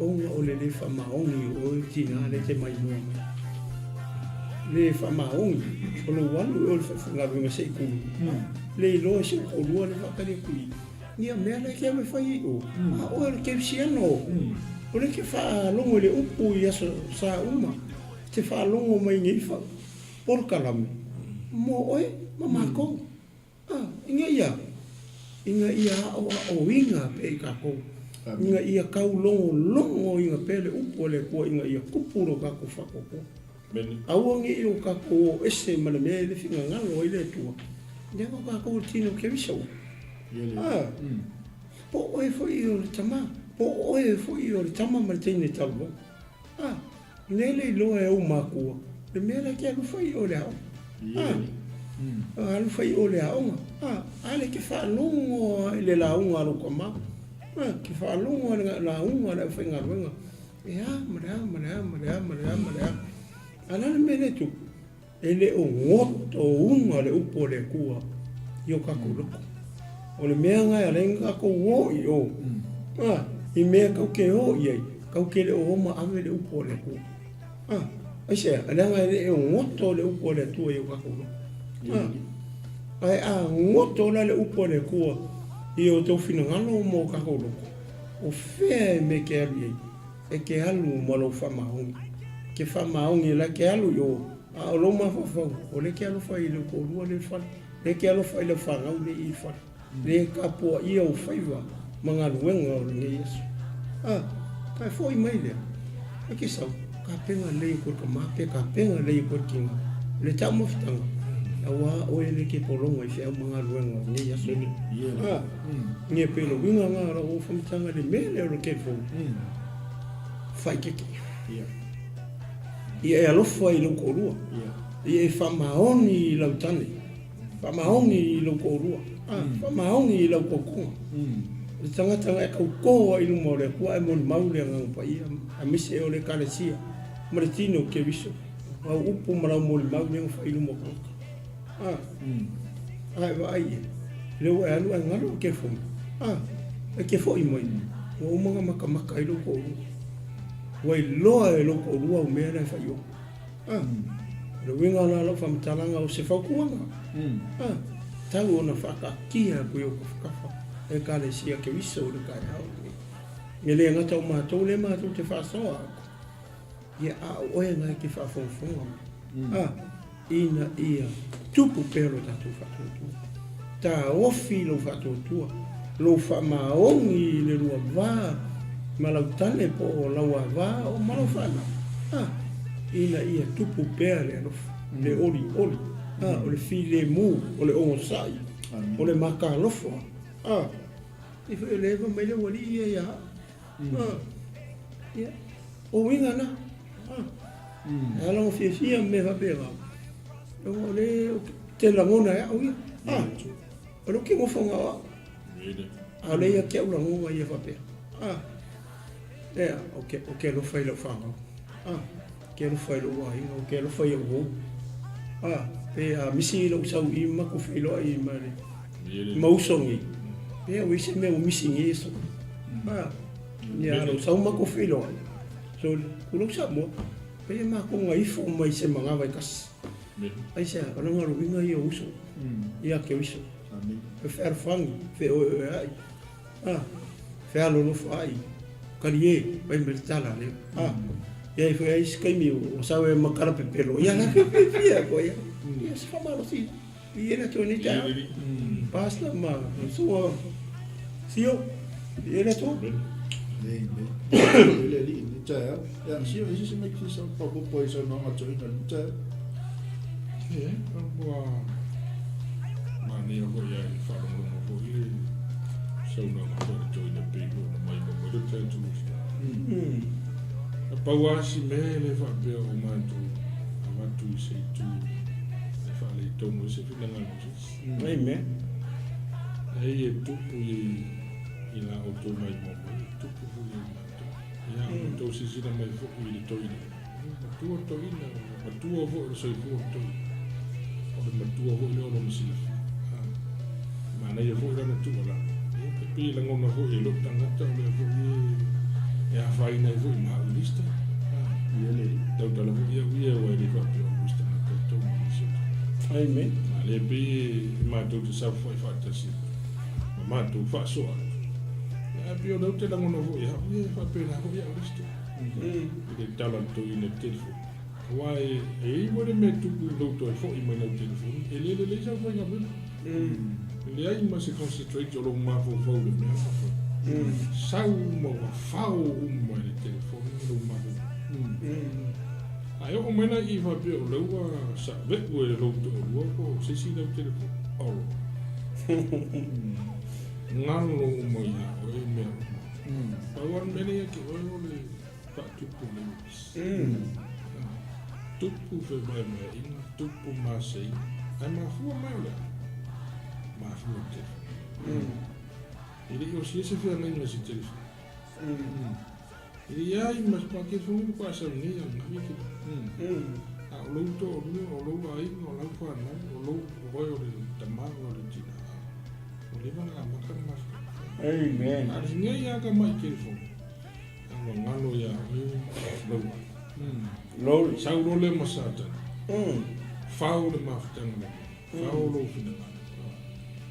Ona o le le faamaoni o oe tina lea e te maimoa mai. Le faamaoni o lou alu i o i le faafaigaluega se i kulu. Le iloa e si ou toalua le faatali atu i Ia mea la e te alu e fai i o, a oe o le kerisiano, o lea e te faalogo i le upu i aso sa uma, e te faalogo mai nei fa polokalame mo oe ma makou. A, ina ia, ina ia aoaoina pea i tatou, ina ia taulogologoina pea le upu a le Atua ina ia tupu lo tatou faatuatua. Aua ne i o tatou o ese ma le mea e le finagalo ai le Atua, lea ua tatou o le tino Keriso. A, po o oe foi o le tama, po o oe foi o le tama ma le teine talavou. A, lea le iloa e ou matua, le mea la e te alu fai i o i le aoga. A, alu fai i o i le aoga. A, a lea e te faalogo lava i le lauga a lou tama. A, te faalogo lava i le lauga a le aufaigaluega. E a ma le a ma le a ma le a ma le a ma le a. A o le a le mea lea e tupu? E le o gotouga le upu a le Atua i o tatou loko. O le mea lena e ala ai ona tatou o i o, a, i mea tatou te o i ai, tatou te le o o ma ave le upu a le Atua. A. Aisea? Leaga e le o goto le upu a le Atua i o tatou loto. Ae a goto la le upu a le Atua i o outou finagalo ma o tatou loto, o fea e mea e te alu i ai? E te alu ma lou faamaoni. E te faamaoni o la e te alu i o, a o lou mafaufau, o lea e te alofa i lou toalua lea i le fale, o lea e te alofa i lau fanau lea i le fale, lea e tapuaia ou faiva ma galuega o lenei aso. A, ta e foi mai lea, e te sau, tapena lelei e koe tama pe tapena lelei e koe tina, le taumafataga, auā oe lea e te pologa i feau ma galuega o lenei aso. A, nia pei o le uiga lena o lau faamatalaga i le mea lea o le telefoni, faaeteete. Ia e alofa i lou toalua, ia e faamaoni i lau tane, faamaoni i lou toalua, faamaoni i lau tautoga. O le tagata na e tauto ai i luma o le Atua ae molimau le Agaga Paia, aemaise o le Ekalesia ma le tino o Keriso, lau upu ma lau molimau lea na fai i luma o tagata. A e vaai i ai, lea ua e alu ae galo le telefoni, e te foi mai, ua uma ona matamata ai lou toalua. Ua iloa e lou toalua au mea la e fai i o. O le uiga la o lau faamatalaga o se fautuaga, tau ona faataatia atu i ou tafatafa Ekalesia Keriso i le taeao lenei. E le gata o matou lea matou te faasoa atu, ia a o oe na e te faafogafoga mai, ina ia tupu pea lo tatou faatuatua. Taofi lou faatuatua, lou faamaoni i le lua va ma lau tane po o lau ava o ma lau fanau, a, ina ia tupu pea le alofa, le olioli, a, o le filemu, o le onosai, o le makaalofa, a. I foi o le eva mai le ualii ia ia au. A, ia, o uiga na. A, e ala ona fiafia ma mea faapena, ona o le ou te lagona e au ia. A, o le ou te nofo na o au. A o le ia te au lagona ia faapea. A, ea, ou te, ou te alofa i lau fanau. A, ou te alofa i lou aiga, ou te alofa i au uo. A, pe a misi lou sau i ma matou feiloai ma le, ma uso nei, pe ua i ai se mea ua misi i nei aso. A, ia a lou sau matou feiloai, so, tulou Samoa, pei e matou na ifo mai se manava e tasi. Aisea, o lana uiga ia o uso, ia Keriso. E fealofani, feoeoeai, a, fealolofaai, kalie, fai mai le tala lea. A, ia i foi ai isi taimi o sau e matala pepelo, ia la fiafia koe ia. Ia se faamalosi. I le Atua nei taeao. Pastor ma sua Sio, i le Atua. Amen. I le alii nei taeao. Ia, Sio, i se se mea ki sa papopo i saunoaga toeaina i lenei taeao. Ia, ua manaia foi a i faalogologo foi le saunoaga foi a le toeaina pei foi ona maimoa mai le tatou uso. Na pau lava si mea e le faapea o matou avatu i se itu e faaletonu ai se finagalo o se isi. Amen. Leai e tupu i, i la outou maimoa mai, e tupu foi ia i matou. Ia, o outou silasila mai foi i le toeaina. Matua le toeaina, matua foi o le soifua le toeaina. O le matua foi lea o lona silafia. Manaia foi lana tuualalo. Ia, e pei e lagona foi e lou tagata o lea foi e afaina ai foi ma au i nisi taimi. Tautala foi au ia aua e le faapea o au isi tagata i totonu o nisi atu. Amen. A lea pei e matou te saofai faatasi ma matou faasoa atu. Ia, ae pei o lea ou te lagona foi e au ia e faapena foi au i nisi taimi. I le tala a le toeaina i le telefoni. Aua e i ai foi le mea e tupu i lou toe foi mai lau telefoni, e le lelei sau faigaluega. E leai ma se concentrate o lou mafaufau i le mea na fai. Sau uma ua fao uma e le telefoni lou mafaufau. A e oo mai la i i faapea o lea ua save'u e lou toalua po o se isi lau telefoni, olo. Galo uma ia oe mea uma. Pau lava le mea lea ia te oe o le faatupu o le uaisi. Tupu fevaevaeaiga, tupu maseiga, ae mafua mai o le a? Mafua i le telefoni. E le i osia se feagaiga i se telefoni. E leai ma se telefoni ua faasau nei ananafi telefoni. A o lou toalua, o lou aiga, o lau fanau, o lou oe o le tama, oe o le tina, ua leva ona amata ona mafuta. Amen. A o le nei lava tamai telefoni, a ua galo ia oe lou aiga. Glory. Sau loa lea ma Satani. Fao le mafutaga ma mea. Fao lou finagalo.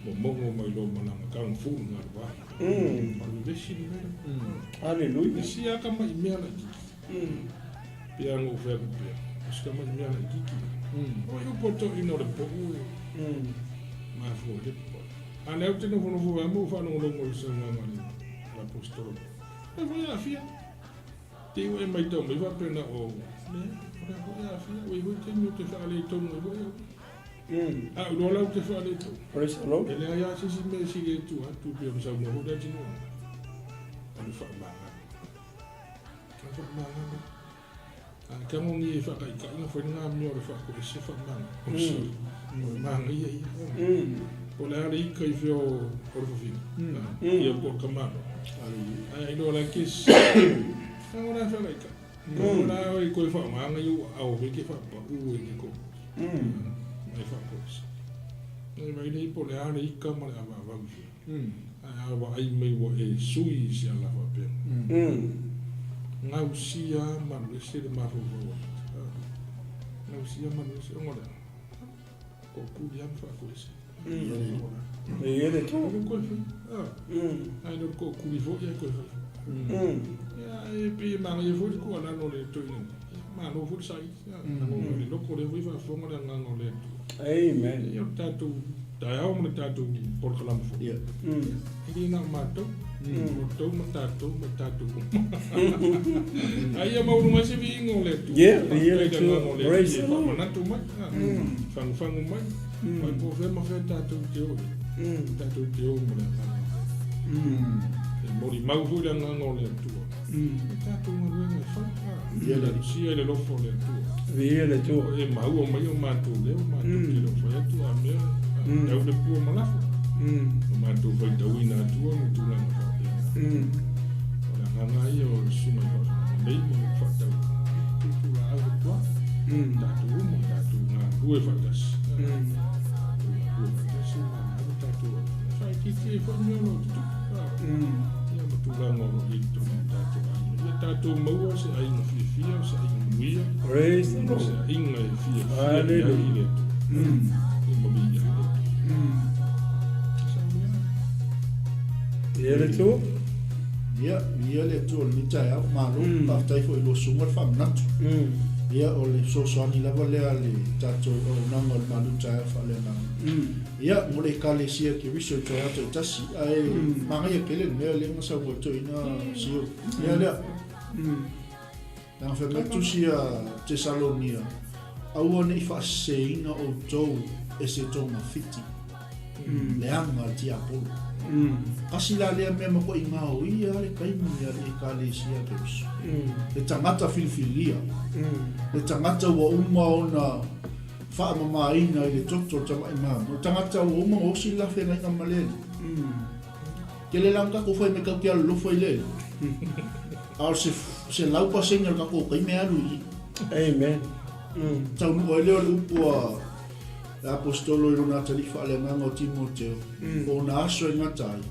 Momogo mai loa ma lana kung fu le galuae. O le vevesi le mea lea. Hallelujah. E sia lava tamai mea laitiiti. Pei lava ona ou fai atu pea, o si tamai mea laitiiti lea. O ai upu a le toeaina o le poo e mafua ai le papae. A o lea ou te nofonofo ai ma ou faalogologo i le saunoaga a le Aposetolo nei. O lea foi e aafia. Te i ua e maitau mai faapea na o leai, o lea foi e aafia, ua i ai foi taimi ou te faaletonu ai foi au. A ou iloa la ou te faaletonu. Praise the Lord. E leai lava se isi mea e sili ai tua atu pei ona saunoa foi le atunuu, o le faamagalo. O le faamagalo. A e tagogia i faataitaiga foi lena mea o le faakoese faamagalo. O le manaia ia. Po o le a le ika i fea o le fafine, ia po o le tamaloa. Ae iloa la ke tago la faataitai. Tago la e toe faaaogaina i ou aao foi ke faapau e ke ko. Mai faakoese. Nai mai nei po o le a le ika ma le avaavau i fea. Ae a vaai mai ua e sui i se ala faapena. Gausia ma alu ese le mafaufau o ita. Gausia ma alu ese ona o le a? Tootuli lava ma faakoese. E i ai le tu. Alu koe fai. Ai no le tootuli foi ai koe fai. Ia e pei e manaia foi le tuualalo a le toeaina nei. Malo foi le saili. Lagona i le loto o lea foi faafofoga le agaga o le Atua. Amen. Ia o le tatou taeao ma le tatou polokalame foi. Ia. E le na o matou. O outou ma tatou ma tatou uma. A ia maualuga ai se viiga o le Atua. Ia, viia le Faafetai i le Atua. agaga o le Praise Alii e the Lord. faamanatu mai. Fagufagu mai. Mai po o fea ma fea tatou te o i ai. Tatou te o ma le agaga. E molimau foi le agaga o le Atua. E tatou galuega e fai. Ia le Sia i le alofa o le Atua. Viia le Atua. E maua mai o matou leo, matou te le o fai atu a mea, tau le pua ma lafo. O matou faitauina atua ma tulaga faapena. O le agaga ia o le susuga i faafeagaiga nei ma lou faatau tuutuulaau atu lava. Tatou uma, tatou galulue faatasi. Tatou galulue faatasi ma ave tatou faaitiitia ai foi mea o lo o tutupu. Ia ma tulaga o lo o i ai totonu o tatou aiga. Ia tatou maua se aiga fiafia, o se aiga manuia, Praise the o Lord. se aiga e fiafia i ai Hallelujah. le Atua. Ia ma viia ai le Atua. Saunoa. Ia le Atua. Ia, viia le Atua o lenei taeao, malo, faafetai foi i lua susuga le faamanatu. Ia, o le fesoasoani lava lea a le tatou auaunaga o le malu taeao faaleagaga. Ia, mo le Ekalesia Keriso i taeao taitasi, ae manaia tele le mea lea na saunoa ai toeaina Sio. Ia lea, leaga fai mai le tusi a Tesalonia, Aua ne i faaseseina outou e se togafiti, leaga le tiapolo. Kasi la lea mea matuai gaoia lava le taimi a le Ekalesia a Keriso. Le tagata filifilia, le tagata ua uma ona faamamaina i le toto o le tamai mamoe, le tagata ua uma ona osi le la feagaiga ma le Alii. Tele la ona tatou fai mai tatou te alolofa i le Alii, a o se 100% o le tatou taimi e alu i i. Amen. Taunuu ai lea o le upu a le Aposetolo i lona atalii faaleagaga o Timoteo, o ona aso e gata ai,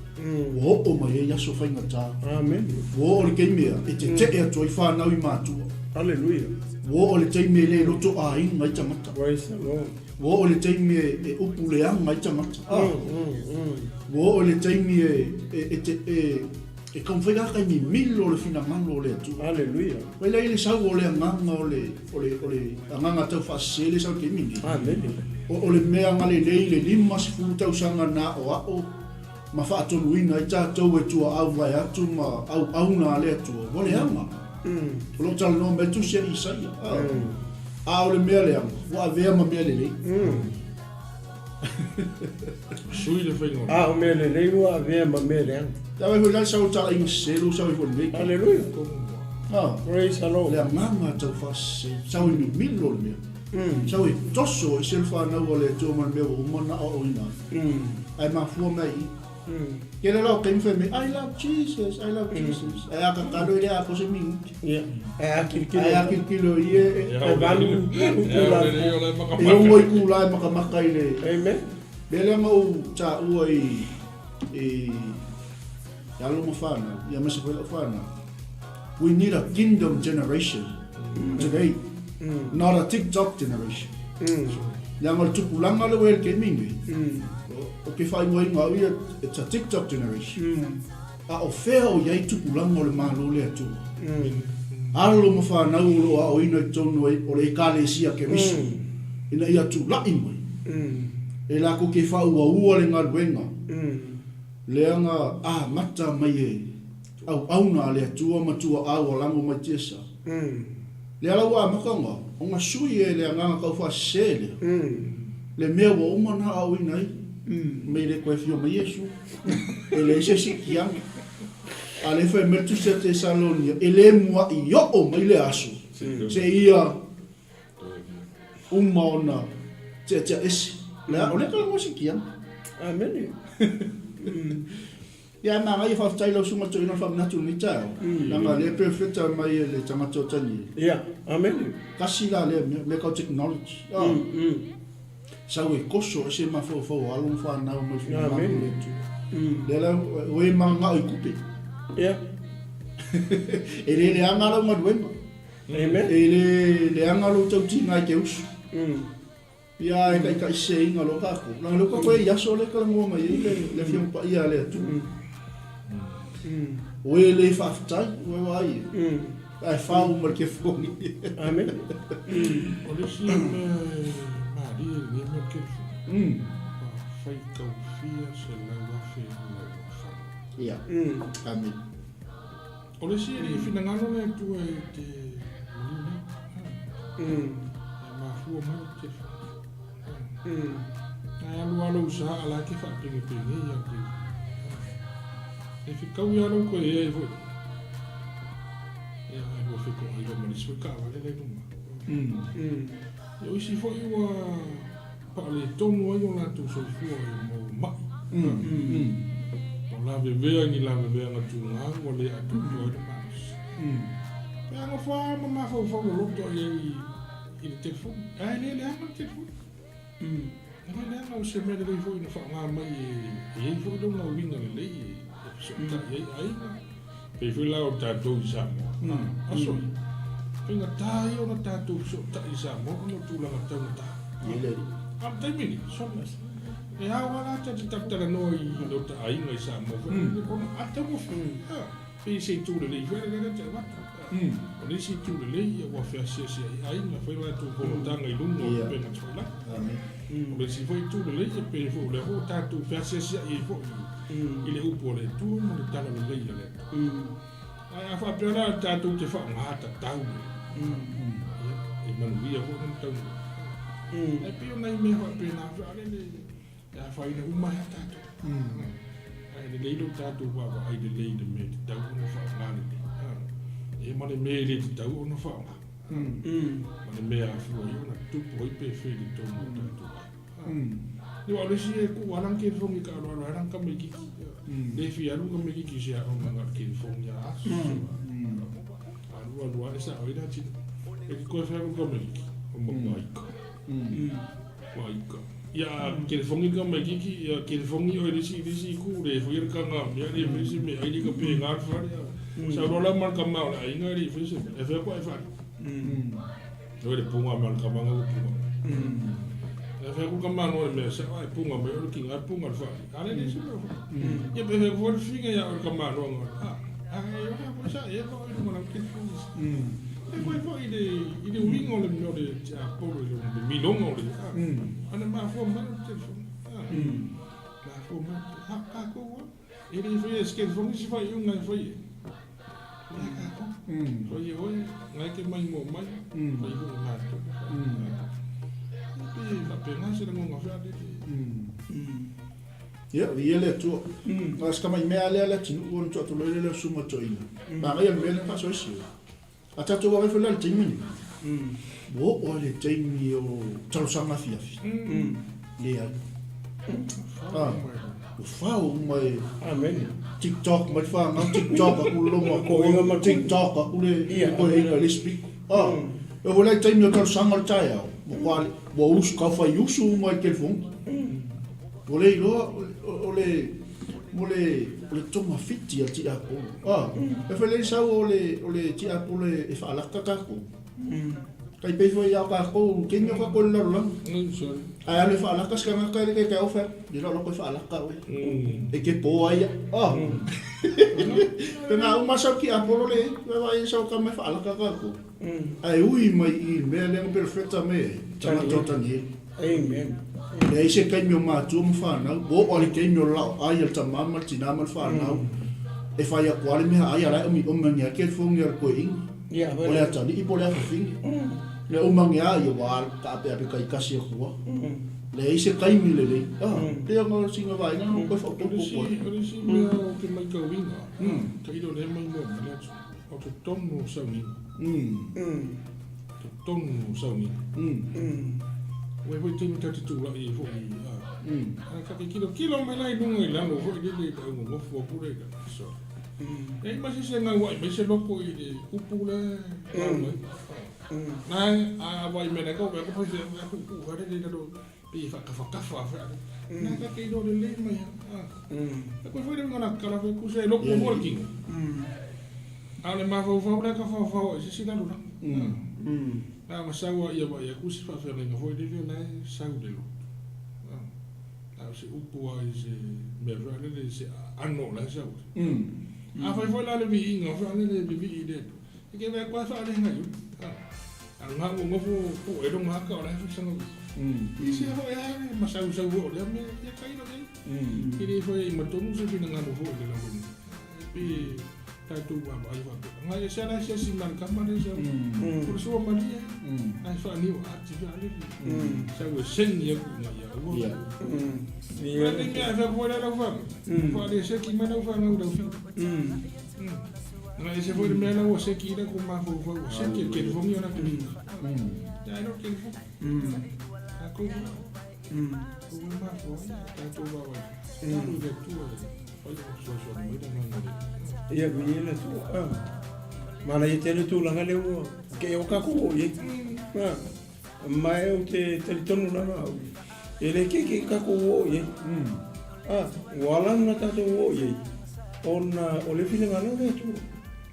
ua oo mai ai aso faigata. Amen. Ua oo le taimi ea e tetee atu ai fanau i matua. Hallelujah. Ua oo le taimi e le loto aiga ai tagata. Praise the Lord. Ua oo le taimi e upu leaga ai tagata. Ua oo le taimi e, e, e, te, e, e taumafai lava kai mimilo le finagalo o le Atua. Hallelujah. Mai la i le sau o le agaga o le, o le, o le agaga tau faasese le sau i le taimi lenei. Hallelujah. O, o le mea agalelei i le 50 tausaga na aoao ma faatonuina ai tatou e tuaau vaeatu ma auauna a le Atua, ua leaga. O lo o talanoa mai le Tusi a Isaia. A o le mea leaga, ua avea ma mea lelei. Sui le faiga o le. A o mea lelei ua avea ma mea leaga. Tau ai foi la le sau o talaiga sese lou sau ai foi i lenei taimi. Hallelujah. Ah. Praise the Lord. Le agaga tau faasese, sau e mimilo le mea. Sau e toso ese le fanau a le Atua ma le mea ua uma ona aoaoina ai. Ae mafua mai i i. Kele la o taimi fai mai, I love Jesus, I love Jesus. Ae a tatalo e le atoa se minute. Ia. Ae a kilokilo. Ae a kilokilo i e. E valu itula. E ono itula e makamaka i le. Amen. Mea lea na ou taua i i alo ma fanau, ia aemaise foi lau fanau. We need a kingdom generation today. Not a TikTok generation. Leaga o le tupulaga lea ua i ai i le taimi lenei, o ke faaigoaina au ia, it's a TikTok generation. A o fea o i ai tupulaga o le Malo le Atua? Alo ma fanau o lo o aoina i totonu o le Ekalesia Keriso ina ia tulai mai e latou te faauaua le galuega leaga amata mai e auauna a le Atua ma tuaau a lago mai Tiasa. Lea la ua amata ona sui e le agaga taufaasese lea le mea ua uma ona aoina ai mei le toe afio mai Iesu. E leai se isi tiaga. A lea fai mai le Tusi a Tesalonia, e le mua'i oo mai le aso seia uma ona tiatiaese. O lea talanoa se tiaga. Amene. Ia ae manaia faafetai lau susuga Toeaina le faamanatu i lenei taeao leaga o lea e perfect mai e le tagata o Taniele. Ia, amene. Tasi la lea mea, mea tau technology. Sau e koso ese mafaufau o alo ma fanau mai finagalo o le Atua. Lea la ua e mananao i tupe. Ia. E le leaga lau galuega. Amen. E le leaga lou tautiga i te usu. Ia e taitaiseseina loa tatou. Leaga lea ua tatou i ai i aso lea e talanoa mai ai le Afioga Paia a le Atua. O e le faafetai, ua e vaai i ai. Ae fau ma le telefoni. Amen. O le isi mea e malie i lenei mea o le telefoni, ua faitau fia 100,000 o lau fale. Ia. Amen. O le isi e finagalo le Atua e te maliu nei. E mafua mai le telefoni. Ae alu lava lou sa a la e te faapegepege ia te. E fetaui lava lou toe ea ai foi. Ia, ae lua fetoai loa ma le isi foi taavale la i luma. Ia, o isi foi ua faaletonu ai o latou soifua i mau ma'i. Ua lavevea i ni laveveaga tuga ua le atoatoa ai le malosi. Pe a nofo lava ma mafaufau loloto i ai i le telefoni, ae le leaga le telefoni. E le leaga o se mea lelei foi na faaaoga mai e i ai foi lona uiga lelei e fesootai ai aiga. Pei foi la o tatou i Samoa, aso ia, faigata ia ona tatou fesootai i Samoa ona o tulaga taugata. A o le taimi lenei, sole, e ao lava la ta te talatalanoa i lota aiga i Samoa foi lele ona a taugofie. Pei se itu lelei foi lea te avatu. O le isi itu lelei ia ua feasiasi ai aiga, fai latou fonotaga i luga o upega tafailagi. O le isi foi itu lelei e pei foi o lea foi ua tatou feasiasiai ai foi i le upu a le Atua ma le tala lelei a le Atua. Ae a faapea la tatou te faaaoga tatau, ia, e manuia foi lona taunuu. Ae pei o nai mea faapena foi a lele e afaina uma ai lava tatou. Ae lelei lo tatou vaavaai lelei i le mea e tatau ona faaaoga lelei. Ia ma le mea e le tatau ona faaaoga. Ma le mea e afua ai ona tupu ai pe feli i totonu o tatou aiga. Ia aua o le isi e tuu lava lana telefoni e taaloalo ai lana tamaitiiti. Le fia alu le tamaitiiti i se aoga na o le telefoni lava aso. Alu alu lava e sao ai le atinae. E te toe fai atu le tamaitiiti, o matua ika. Ua ika. Ia a telefoni le tamaitiiti, ia telefoni oe i le isi i le isi itu, le faia le taga mea, le faia se meaai, le tapena le fale. Sau loa la ma le tama o le aiga e le i faia se mea, e fai atu ae fale. Oi le puga mai o le tama na ua puga. E fai atu le tama noa le mea sao ae puga mai o le tiga e puga le fale. A le le se mea foi. Ia pe fai atu foi le figa ia oe le tama noa noa. A e ola foi sa e ma oe luga lau telefoni. E koe foi i le i le uiga o le mea o le tiapolo i le miloga o le ana mafua mai o le telefoni. Mafua mai. A tatou a. E le faia e se telefoni se faaiuga e fai ai. Ia tatou. Fai e oe, na e te maimoa mai, fai foi e matou. E pei e faapena se lagona foi a lele. Ia, viia le Atua. Na o si tamai mea lava lea le atunuu ona tuu atu loa lea o le susuga toeaina. Manaia le mea lea na faasoesi. A tatou vaavaai foi la i le taimi lenei, ua oo lava i le taimi o talosaga afiafi, leai. Ah, ua fao uma e Amen. TikTok mai le fanau, TikTok aku le lomatua, TikTok aku le toeaina i le isi pito. Ah, e oo foi la i le taimi o talosaga o le taeao, ua ua usu, tau fai usu uma i le telefoni. Ua le iloa o le mo le o le togafiti a le tiapolo. Ah, e fai le sau o le o le tiapolo e faalata tatou. Tai pei foi ia kākou, taimi o kākou i le lalolagi. Ae alu e faalaka se tagata e le kai kai fai atu, le loko e faalaka oe. E ke pō ai ia. Oh. Pe ngā uma sau ki Apollo le, vai vai sau ka mai faalaka kākou. Ae ui mai i le mea lea pe feta me tagata o Tanielu. Amen. Leai se taimi o matua ma whanau, o o le taimi o lao ai al tamā ma le tinā ma le whanau, e whai aku ale mea ai ala e omi omi mangi ake le fongi al koe inga. Ia, O le atalii po o le afafine. Le umange a ia ua taapeape taitasi aku lava. Leai se taimi lelei. Ah, pei ona sina vaega na toe faaopoopo atu ai. O le isi mea ou te matauina, tailo lea mai mua mai le aso, o totonu o sauniga. Totonu o sauniga. Ua i ai foi taimi ta te tulai ai foi, ah, ta te kilokilo mai la i luga i lalo foi lele i le augogofo atu lea i lalo. So, E i ai ma se isi e gaua'i mai se loko i le upu lea e lau mai. Na a vai mea nei ko ko fai se ku ku ka le le pe fa ka fa ka fa fa. Na ka ke lo le le mai. E ko foi le ngana kala fe ku se loko mo ki. A le ma fa fa le ka fa fa se si la lula. Na ma sa wa ia wa ia ku si fa fa le foi le le na sa le lo. A o se upu a i se mea foi lele se ano la sa. Afai foi la le viiga foi lele vivii i le Atua, e ke vea koe faaleaga i uta. A nga ua nofo po e longa aka o la e fai sanga vi. I se foi a le masausau foi o lea mea, ia tailo nei. E le foi i matonu se finagalo foi i le lalolagi. E pe tatou vaavaai faapea. Nga e se ala se si ma le kama le sa. O le sua malie, ai faaniu ati fa le. Sa ua sengi aku nga ia ua. Ia le mea e fai foi la lau fanga. Fa le seki mai lau fanga u lau fi. Nga e se foi le mea la ua seki i la ko mafaufau ua seki e kelifongi ona te. Ia e lo kelifo. A ko ko ua mafua ai tatou vaavaai. Tatalo i le Atua e fai o fesoasoani mai le agaga o le Atua. Ia viia le Atua. Ah. Manaia tele tulaga lea ua kei o kākou o i ai. Ah. Ma e ou te talitonu lava au, e le keikei kākou o i ai. Ah, ua ala ona tātou o i ai, ona o le finagalo o le Atua,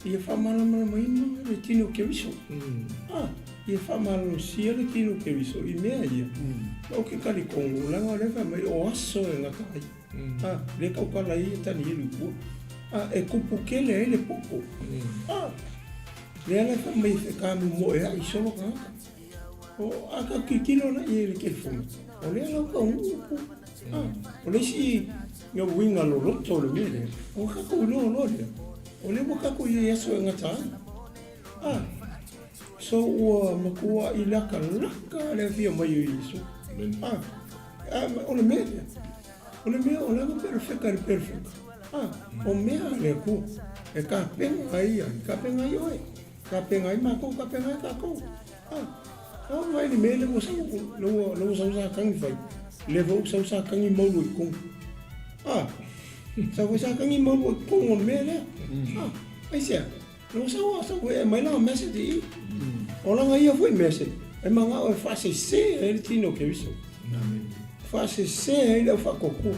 ia faamalamalamaina le tino o Keriso. Ah, ia faamalolosia le tino o Keriso i mea ia. O ke kalikogo, leaga o lea e fai mai, o aso e gata ai. Ah, le taukala ai e Tanielu i tua. Ah, e kupu kele ai le popo. Ah, lea la e fai mai e kamumoe ai solo tagata. O a ka kilokilo la i le telefoni. O lea lau ka upu. Ah, o le isi nga uiga loloto o le mea lea. O kākou iloa loa lea. O lea ua kākou i ai aso e gata ai. Ah, so ua matua'i lakalaka le afio mai o Iesu. Ah, ah, o le mea lea. O le mea o lana perfeka i le perfeka. Ah, o mea a le Atua. E kapena ai ia, kapena ai oe. Kapena ai matou, kapena ai tatou. Ah, a vai le mea le ua sau, le ua, le ua sau sa tangi fai. Le ua sau sa tangi maulu i kong. Ah, sa foi sa tangi maulu i kong o le mea lea. Ah, aisea? Le ua sau a sau e mai langa message i. O langa ia foi message. E mangao e faasese ai le tino o Keriso. Faasese ai le au faatuatua.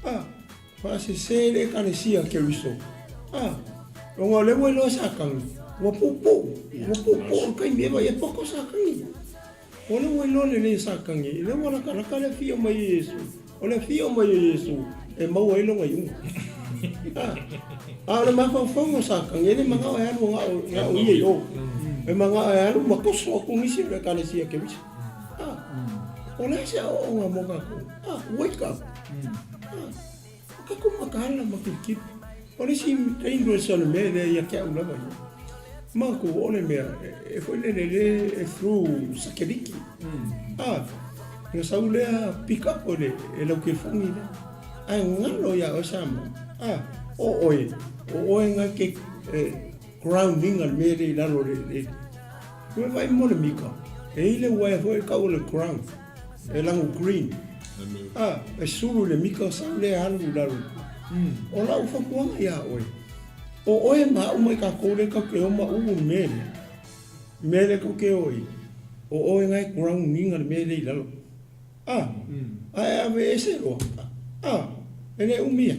Ah, faasese ai le ekalesia a Keriso. Ah, ona o lea ua iloa Satani, ua puupuu, ua puupuu le taimi e vaai e poko Satani. O lea ua iloa lelei e Satani, lea ua latalata le afio mai o Iesu. O le afio mai o Iesu e maua ai lona iuga. A, a o le mafaufauga o Satani, e le manao e alu na o ia i o. E manao e alu ma toso atu nisi o le ekalesia Keriso. A, o le a se aoaoga mo tatou? A, wake up. A, o tatou mataala ma kilikili. O le isi dangerous o le mea lea ia te au lava ia. Matou o le mea e foi lele le e through sateliki. A, na sau lea pick up o le e lau telefoni lea. Ae galo ia oe Samoa. A, o oe, o oe nga ke e, grounding a le mea lea i lalo le, le. Ua vaai mo le mika. E i le uaea foi e kau o le ground. E lago green. A, e sulu i le mika sau lea alu i lalo. O lau fautuaga iā oe, o oe ma au mai kākou lea kau ke o ma ulu le mea lea. Mea lea kau ke o i, o oe nga e ground iga le mea lea i lalo. A, a e ave ese loa. A, e le umi ia.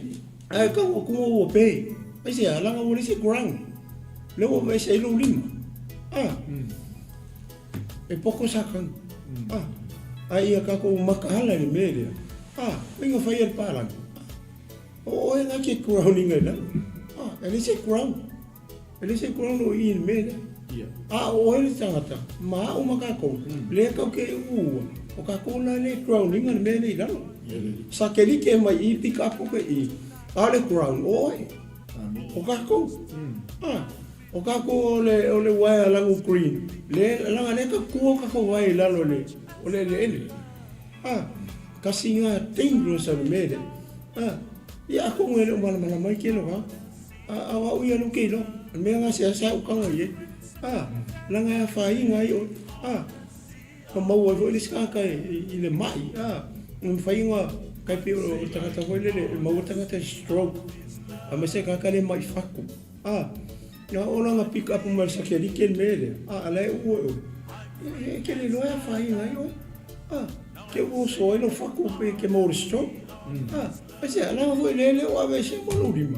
Ae kau aku ma ua pe. Aisea, laga ua leai se ground. Lea ua aveese ai lou lima. A. E poko sakani. Ah, a ia kākou makahala i le mea lea. Ah, faiga fai e le palagi. Ah, o oe nga ke crown inga i lalo. Ah, e leai se crown. E leai se crown o i i le mea lea. Ia. A o oe le tagata, ma au ma kākou, lea kau ke uua, o kākou la le crown inga le mea lea i lalo. Ia le. Sa ke like mai i pick up ke i, a o le crown o oe. Amen. O kākou. Ah, O kākou o le, o le uaea lagu green, le, laga lea ka kua o kākou uaea i lalo le, o le eleele. A, kasi ngā dangerous o le mea lea. A, ia a kongo e le o malamalama ai ke loa. A, a o au ia lu ke iloa. O le mea ngā seasea u kanga i e. A, laga e a whainga ai oe. A, Ka maua ai foi le isi tagata i le ma'i, a, e mafai ona kai pei o le tagata foi lele e maua le tagata i stroke, aemaise le tagata lea e ma'i fatu, a, na oo la ona pick up mai le sakelike le mea lea, a, a la e ua e oe, e te le iloa e afaina ai oe, a, te oso ai lou fatu pe te maua i le stroke, a, aisea, leaga foi le le o aveesea ma lou lima,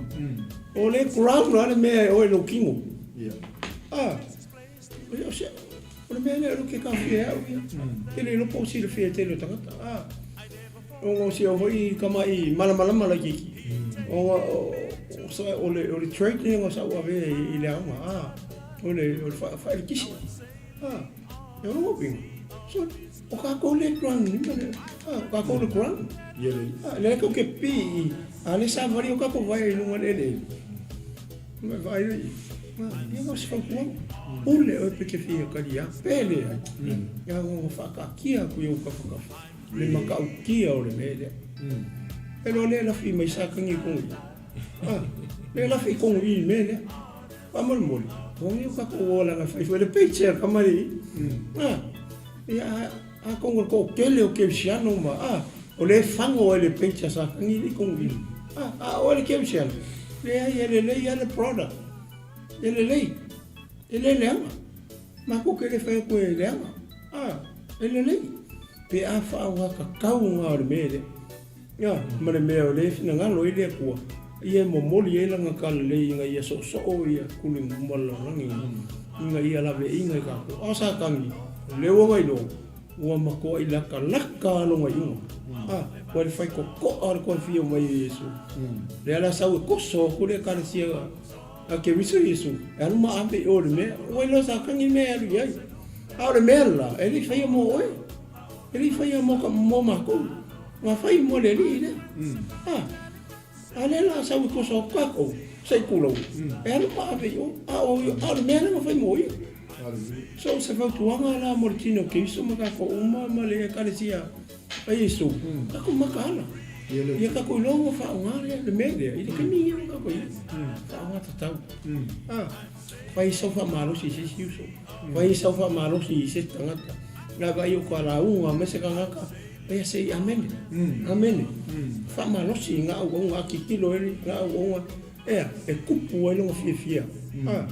o le ground la le mea e oe i lou kino, a. O le mea lea o ke kawhia e au ia. Te le iloa po o silafia e tele o tagata. A, ona o si au foi tama'i malamalama laitiiti. Ona o le o le trade lea sa ou avea i le aoga, a, o le o le faaeletisi. A, e ono uiga. So, o kākou le ground lima lea. A, o kākou le ground. A, lea kou ke pi'i, a lea savali o kākou vaea i luga o le eleele. Mai vaai ai. Ia ngā se fautuaga. Pule oe pe te fia kari a pe leai. Ia ngā whaakaatia aku i au kawhakawha. Le makautia o le mea lea. E loa lea lafi mai sa kangi kongu i. Ah, lea lafi i kongu i mea lea. Faamolemole, hongi o kākou olaga e fai foi le paycheck a mai. Ah, ia a kongu le toatele o kerisiano ma ah, o lea e fago ai le paycheck sa kangi i kongu i. Ah, a oe le kerisiano, leai e lelei lava le product. E lelei, e le leaga. Matou ke le fai atu e leaga. Ah, e lelei. Pe a faaaoga tatau ngā o le mea lea. Ia, ma le mea o lea e finagalo ai le Atua, ia e momoli ai lana talalelei ina ia soosoo ia kuli ma le lalolagi, ina ia laveaiina i tatou. A o Satani, o lea ua iloa, ua matuai latalata lava lona iuga. A, ua le fai totoa le toe afio mai o Iesu. Lea la sau e toso atu le Ekalesia a Keriso Iesu, e alu ma ave i o i le mea, ua iloa e Satani le mea e alu i ai. A o le mea la, e le i faia mo oe. E le i faia mo ka mo makou, na fai mo le alii lea. A, a lea la sau i koso atu kakou, se i kulou, e alu ma ave i o, a o, a o le mea lea na fai mo ia. So, se fautuaga la mo le tino o Keriso ma kakou uma ma le Ekalesia a Iesu, kakou makaala. Ia kakou iloa ua faaoga lea, le mea lea, i le taimi ia ua kakou i ai. Faaoga tatau. A, fai sau faamalosi i se isi uso. Fai sau faamalosi i se isi tagata. Na vaai o ka lauga mai se tagata, ia se i amene. Amene. Faamalosi i ngā auaunga, a tilotilo ai ngā auaunga, ea, e kupu ai lona fiafia. A,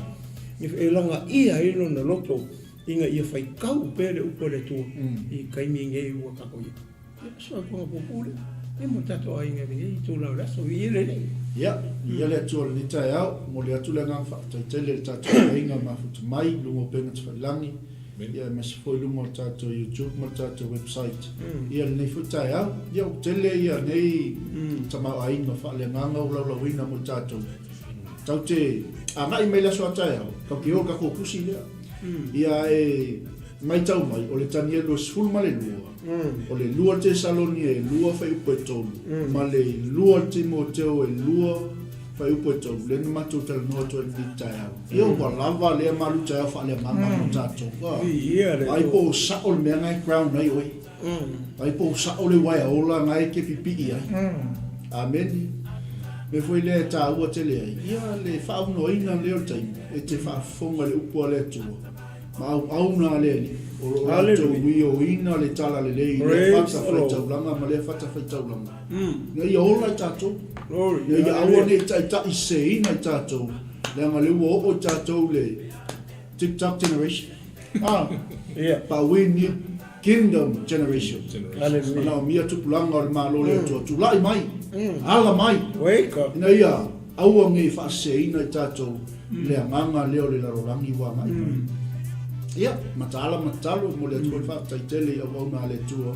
e lagaia ai lona loto ina ia faitau pea le upu a le Atua i taimi nei ua tatou i ai. Ia, so e konga puupuu lea. Ia mo tatou aiga i lenei itula o le aso, viia le Alii. Ia, viia le Atua i lenei taeao, momoli atu le agaga faafetai tele i le tatou aiga mafuta mai i luga o upega tafailagi, ia aemaise foi i luga o le tatou YouTube ma le tatou website. Ia lenei foi taeao, ia ua tele ia nei tamaoaiga faaleagaga ua laulauina mo tatou. Tau te agai mai le aso a taeao, tau te o le tatou tusi lea. Ia e maitau mai, o le Tanielu e 12, O le 2 Tesaloni e 2 fuaiupu e 3, ma le 2 Timoteo e 2 fuaiupu e 3, lea na matou talanoa atu ai i lenei taeao. Ia ua lava lea malu taeao faaleagaga mo tatou. Ai po o sao le mea na e crown ai oe. Ai po o sao le uaea ola na e te pipii ai. Amene. Mea foi lea e taua tele ai, ia le faaunoaina lea o le taimi e te faafofoga i le upu a le Atua. Ma auauna a le Alii, o lo o latou ioina le talalelei i lea fatafaitaulaga ma lea fatafaitaulaga, ina ia ola i tatou, ina ia aua ne i taitaiseseina i tatou, leaga o lea ua oo i tatou le TikTok generation, ah, but we need kingdom generation. Manaomia tupulaga o le Malo o le Atua, tulai mai, ala mai, ina ia aua ne i faaseseina i tatou le agaga lea o le lalolagi ua agai mai. Ia, mataala ma tatalo, e momoli atu foi le faafetai tele i auauna a le Atua,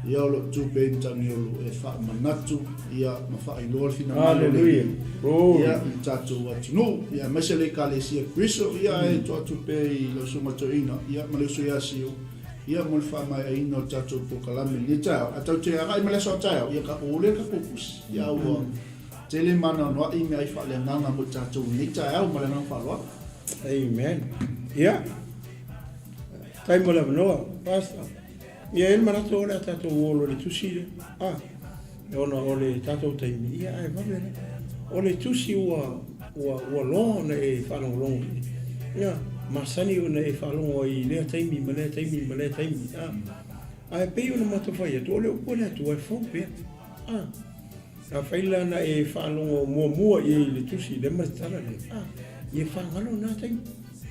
ia o lo o tu pea i Matagiolo e faamanatu, ia, ma faailoa le finagalo o le Alii, ia, i le tatou atunuu, ia, aemaise le Ekalesia Keriso, ia, ae tuu atu pea i lau Susuga Toeaina, ia, ma le uso ia Siu, ia, mo le faamaeaina o le tatou polokalame i lenei taeao. Ae tatou te agai mai le aso a taeao, ia, tatou o lea le tatou tusi, ia, ua tele ma anoanoai meaai faaleagaga mo i tatou i lenei taeao ma le agaga faaaloalo. Amen. Ia, faafetai mo le avanoa, Pastor. Ia, e i ai le manatu o le a tatou o loa i le tusi lea. Ah, ona o le tatou taimi, ia ae vave la. O le tusi ua, ua, ua loa ona e faalogologo i ai. Ia, masani ona e faalogo ai i lea taimi ma lea taimi ma lea taimi. Ah, ae pei ona matou fai atu, o le upu a le Atua e fou pea. Ah, Afai la na e faalogo muamua i ai i le tusi lea ma le tala lea, a, ia fagalo na taimi.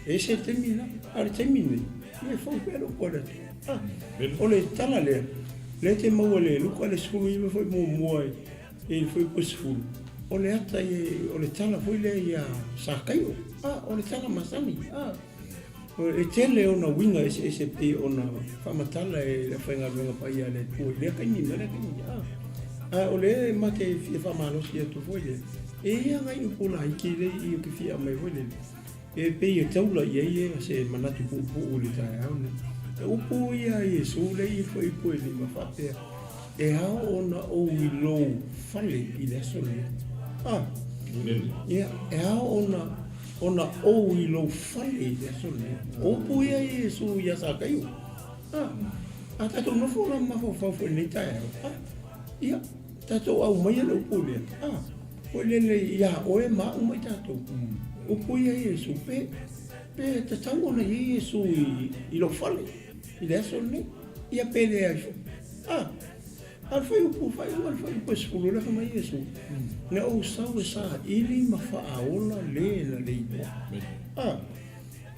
E ese le taimi la, a o le taimi lenei, ia e fou pea le upu a le Atua. A, o le tala lea, lea e te maua i le Luka le 19 foi muamua i le fuaiupu e 10, o le ata ia, o le tala foi lea ia Sakaio, a, o le tala masani, a. E tele ona uiga eseese pei ona faamatala e le aufaigaluega paia a le Atua i lea taimi ma lea taimi. A o lea e ma te fia faamalosi atu foi lea, e i ai lava nai upu laiti lea i i ou te fia aumai foi lele, e pei e taula i ai ea se manatu puupuu i le taeao lenei. E upu ia a Iesu lea i Fuaiupu e 5 faapea, E ao ona ou i lou fale i le aso lenei. A, ia, e ao ona ona ou i lou fale i le aso lenei. O upu ia a Iesu iā Sakaio. A, a tatou nofo la ma mafaufau foi i lenei taeao, a, ia, tatou aumaia le upu lea, a, foi lele iā oe ma au ma i tatou. Upu ia a Iesu, pe, pe tatau ona i ai Iesu i, i lou fale i le aso lenei. Ia pe leai foi. A, a o le fuaiupu, faaiuga o le fuaiupu e 10, lea fai mai Iesu, Na ou sau e saili ma faaola le na le iloa. A,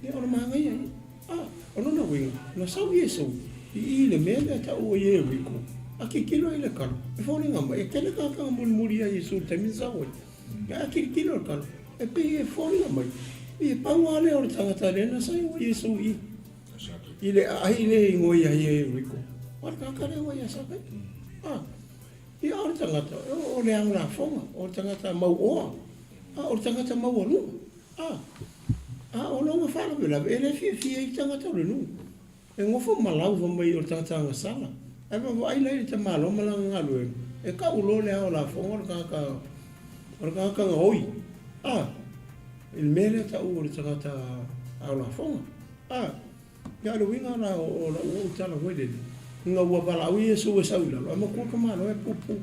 ia o le manaia ia. A, o lona uiga, na sau Iesu i i le mea lea tau o Ieriko, a tilotilo i le kalo, e foliga mai, e tele tagata na mulimuli ia Iesu i le taimi na sau ai. A tilotilo i le kalo, e pei e foliga mai, e pau lava lea o le tagata lea na sau ai Iesu i i. I le aai le ingoa ia Ieriko, o le tagata lea ua ia Sakai. A, ia o le tagata, o le ao lafoga, o le tagata mauoa, a o le tagata maualuga. A, a o lona faalavelave, e le fiafia ai le tagata o le nuu. E nofo ma lau fai mai o le tagata agasala. Ae vaavaai la i le tamaloa ma lana galuega, e kau loa le ao lafoga o le tagata, o le tagata gaoi. A, i le mea lea tau o le tagata ao lafoga. A, ia o le uiga la o lau ou tala foi lele, ina ua valaau Iesu e sau i lalo, ae matua ka malo e puupuu.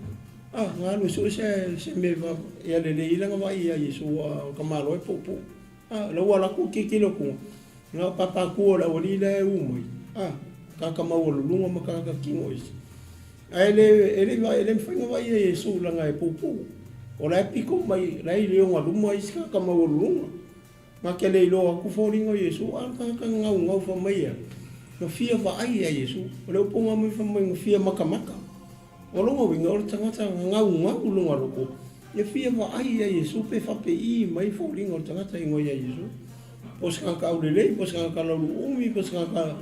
A, na alu e sue se, se mea va, ia lelei ai lana vaai ia Iesu a o ka malo e puupuu. A, la ua alu atu tilotilo atu, na o papatu o le aualii la e u mai, a, tagata maualuluga ma tagata tino ese. Ae le, e le i vaai, e le mafai ona vaai ia Iesu leaga e puupuu. O la e pito mai, la e i le ogaluma isi tagata maualuluga. Na te le iloa atu foliga o Iesu, a o le tagata na gaugau fai mai ia, na fia vaai ia Iesu. O le upu na aumai fai mai na fia matamata. O lona uiga, o le tagata na gaugau lona loto, ia fia vaai ia Iesu pe faapei mai foliga o le tagata i igoa ia Iesu. Po o se tagata aulelei, po o se tagata lauluumi, po o se tagata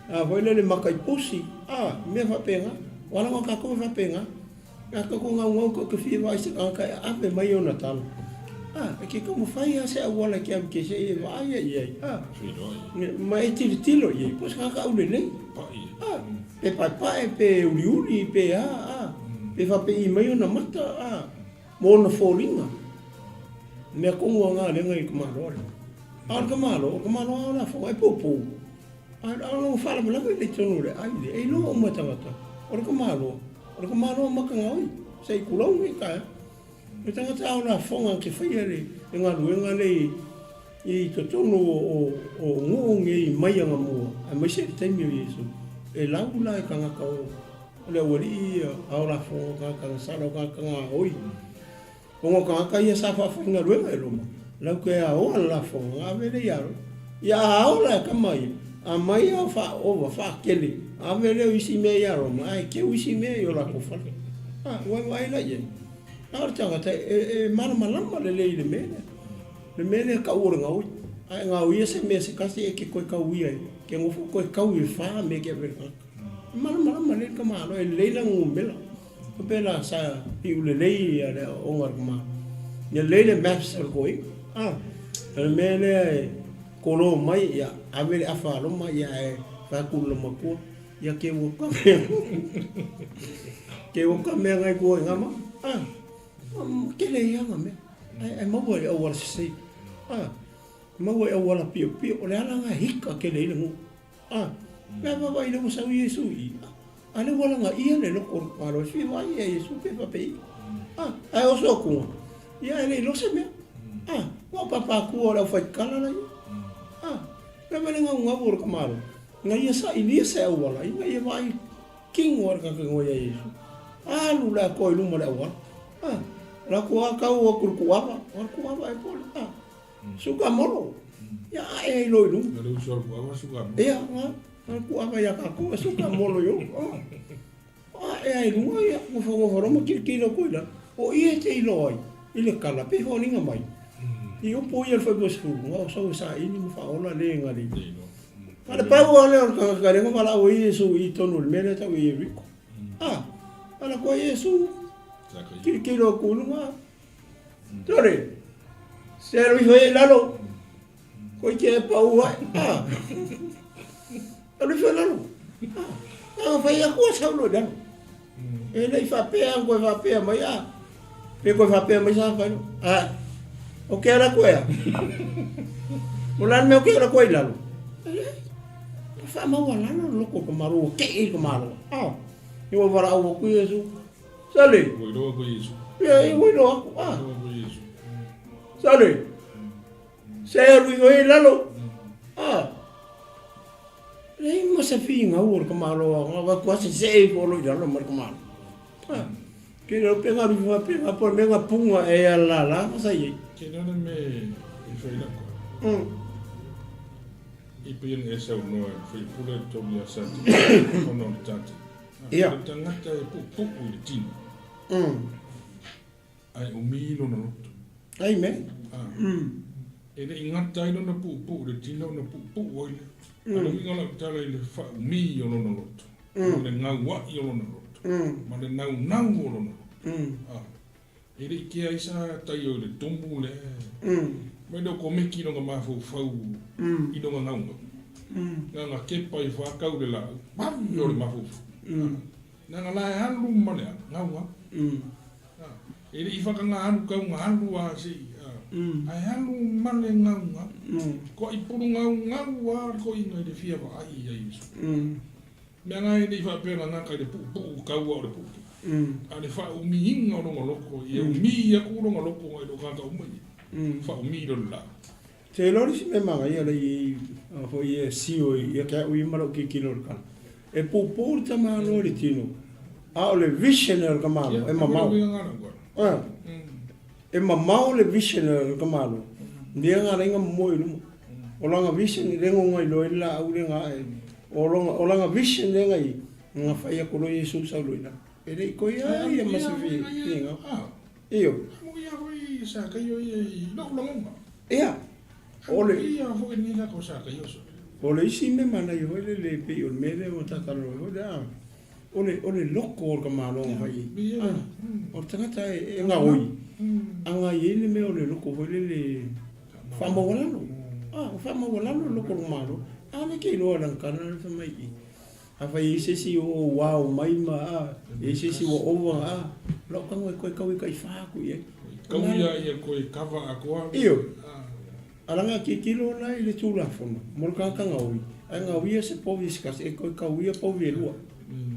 a foi lele maka i pusi, a, mea faapena. O ala o tatou e faapena. A tatou gaugau tatou te fia vaai i se tagata e ave mai ona tala, a, e te taumafai lava se auala e te alu kese ai e vaai ai i ai, a, ma e tilotilo i ai, po o se tagata aulelei, a, pe paepae, pe uliuli, pe a, a, pe faapei mai ona mata, a, ma ona foliga. Mea tonu lava na lea na i le tamaloa lea. A o le tamaloa, o le tamaloa lava o lafoga, e poupou. A o lona faalavelave lea i totonu o le ai lea, e iloa uma e tagata, o le tamaloa, o le tamaloa makagaoi, se i tulou nei taeao. O le tagata ao lafoga ke faia le galuega lea i totonu o nuu nei mai anamua, aemaise le taimi o Iesu, e lau la e tagata o le aualii ia ao lafoga o tagata gasala o tagata gaoi. Ona o tagata ia sa faafaigaluega e Roma, lau ke aoa le lafoga, na ave lea ia Roma. Ia a ao la e tama ia, aumai ao faaova, faakele, ave lea o isi mea ia Roma, ae keu isi mea i o latou fale. A, ua e vaai la i ai? A o le tagata, e, e malamalama lelei i le mea lea. Le mea lea e tau o le gaoi. A e gaoia se mea se tasi e te toe tauia ai. Ke gofo koe kau i le fa mea ke ave i le tagata. E malamalama lelei le tamaloa, e lelei lana numera. Faapea la sa iu lelei le aoaoga a le tamaloa. Ia lelei le maths a le toeaina. A, o le mea lea e kolo mai, ia ave le afa a Roma, ia ae fai atu i le matua, ia ke ua ka mea, ke ua ka mea ngai tua i ngama. A, tele ia nga mea, ae maua i le auala sese. A, maua i auala piopio, o le ala nga e hika tele ai le nuu. A, mea vaavaai lea ua sau Iesu i i, a lea ua lagaia le loko o le Malo e fia vaai ia Iesu pe faapei. A, ae oso atu, ia e le iloa se mea. A, ua papatua o le aufaikala la ia. A, mea mai le gaugau o le tamalo, na ia sailia se auala ina ia vaai kino ai le tagata igoa ia Iesu. Alu le atoa i luma o le auala. A, latou a tau atu i le tuava, o le tuava e po le, a, Suka molo. Ia ae ai loa i luga. Le uso al kuava suka molo. Ia, al kuava ia kākou e suka molo i o. Ae ai luga ia, gofagofalo ma kilokilo atu i lalo. O ia e te iloa ai i le kala pe foliga mai. I upu ia le 80, na o sau e saili ma faaola le galilei. A le pau lava lea o le tagata lea na valaau ai Iesu i totonu o le mea lea e tau i Ieriko. A, ala koe Iesu, kilokilo atu i luga, Tore, se alu ifo ai i lalo. Koe ke e pau ai. Ah. Alu ifo i lalo. Ah. Ah, fai aku a sau lo i lalo. E lei faapea, koe faapea mai, ah. Pe koe faapea mai sa fai lo. Ah. O ke ala koe a. O la le mea o ke ala koe i lalo. E leai. Whaamaua lalo loko ka maro, ua kei i ka maro. Ah. I ua walaau aku Iesu. Sale. Ua iloa aku Iesu. Ia, ia ua iloa aku. Ah. Iloa aku Iesu. Sale. Se alu ifo i lalo. Ah. Leai ma se figau o le tamaloa nga wa kua se se ifo lo i lalo ma le tamaloa. Ah. Ke leo pe ngaru ifo pe nga po me nga punga e ala la ma sa i. Ke nana me i whai lako. I pei ona e saunoa e whai pule tolu ia sa te ona o le tate. Ia. O le tangata e puupuu i le tino. Ae umi lona loto. Amen. E le i gata ai lona puupuu i le tino ona puupuu ai lea. A o le uiga o lau tala i le faaumi o lona loto, ma le gauai o lona loto, ma le naunau o lona loto. E le i kea ai sa taio i le tumu lea. Mai le o komeki i lona mafaufau i lona gaugau. Nana kepa i whakau le lau, wawi o le mafaufau. Nana la e alu ma le alu, gaugau. E le i whakangā alu kau ngā alu a se i. Ae alu ma le gaugau. Koa i puru gaugau a ko inga i le fia vaai i a Iesu. Mea la e le i faapea na gata i le puupuu kaua o le puupuu, a o le faaumiina o lona loko, ia umi aku lona loko ngai loo tagata uma ia, faaumi lea o le laau. Te iloa le isi mea manaia lea i ai foi e sio ia te au ia ma lou tilotilo i le kala. E puupuu le tamaloa i le tino, a o le vision o le tamaloa e mamao. E mamao le vision o le tamaloa, lea na ala ai ona momoe i luma. O lana vision lea na ona iloa ai le laau lea na ae. O lona, o lana vision lea na i, na fai atu loa Iesu sau loa i lalo. E le i toe a ia ma se finau. Ioe. Ia, o le. O le isi mea manaia foi lele e pei o le mea lea ua ta talanoa ai foi lea, a, o le, o le loko o le tamaloa na fai ai. A, o le tagata e, e gaoi, a na i ai le mea o le loko foi lele faamaualalo. A, o faamaualalo le loko o le tamaloa. A lea ke iloa lana tala lea fai mai i. Afai e i ai se isi o ou ao mai ma, a, e i ai se isi ua ova, a, lau tago e toe tau e taifa atu i ai. Kau ia ia koe kava atoa. Ioe. Alaga tilotilo la i le Tulafono mo le tagata gaoi, ae gaoia se povi se tasi, e toe tauia povi e lua.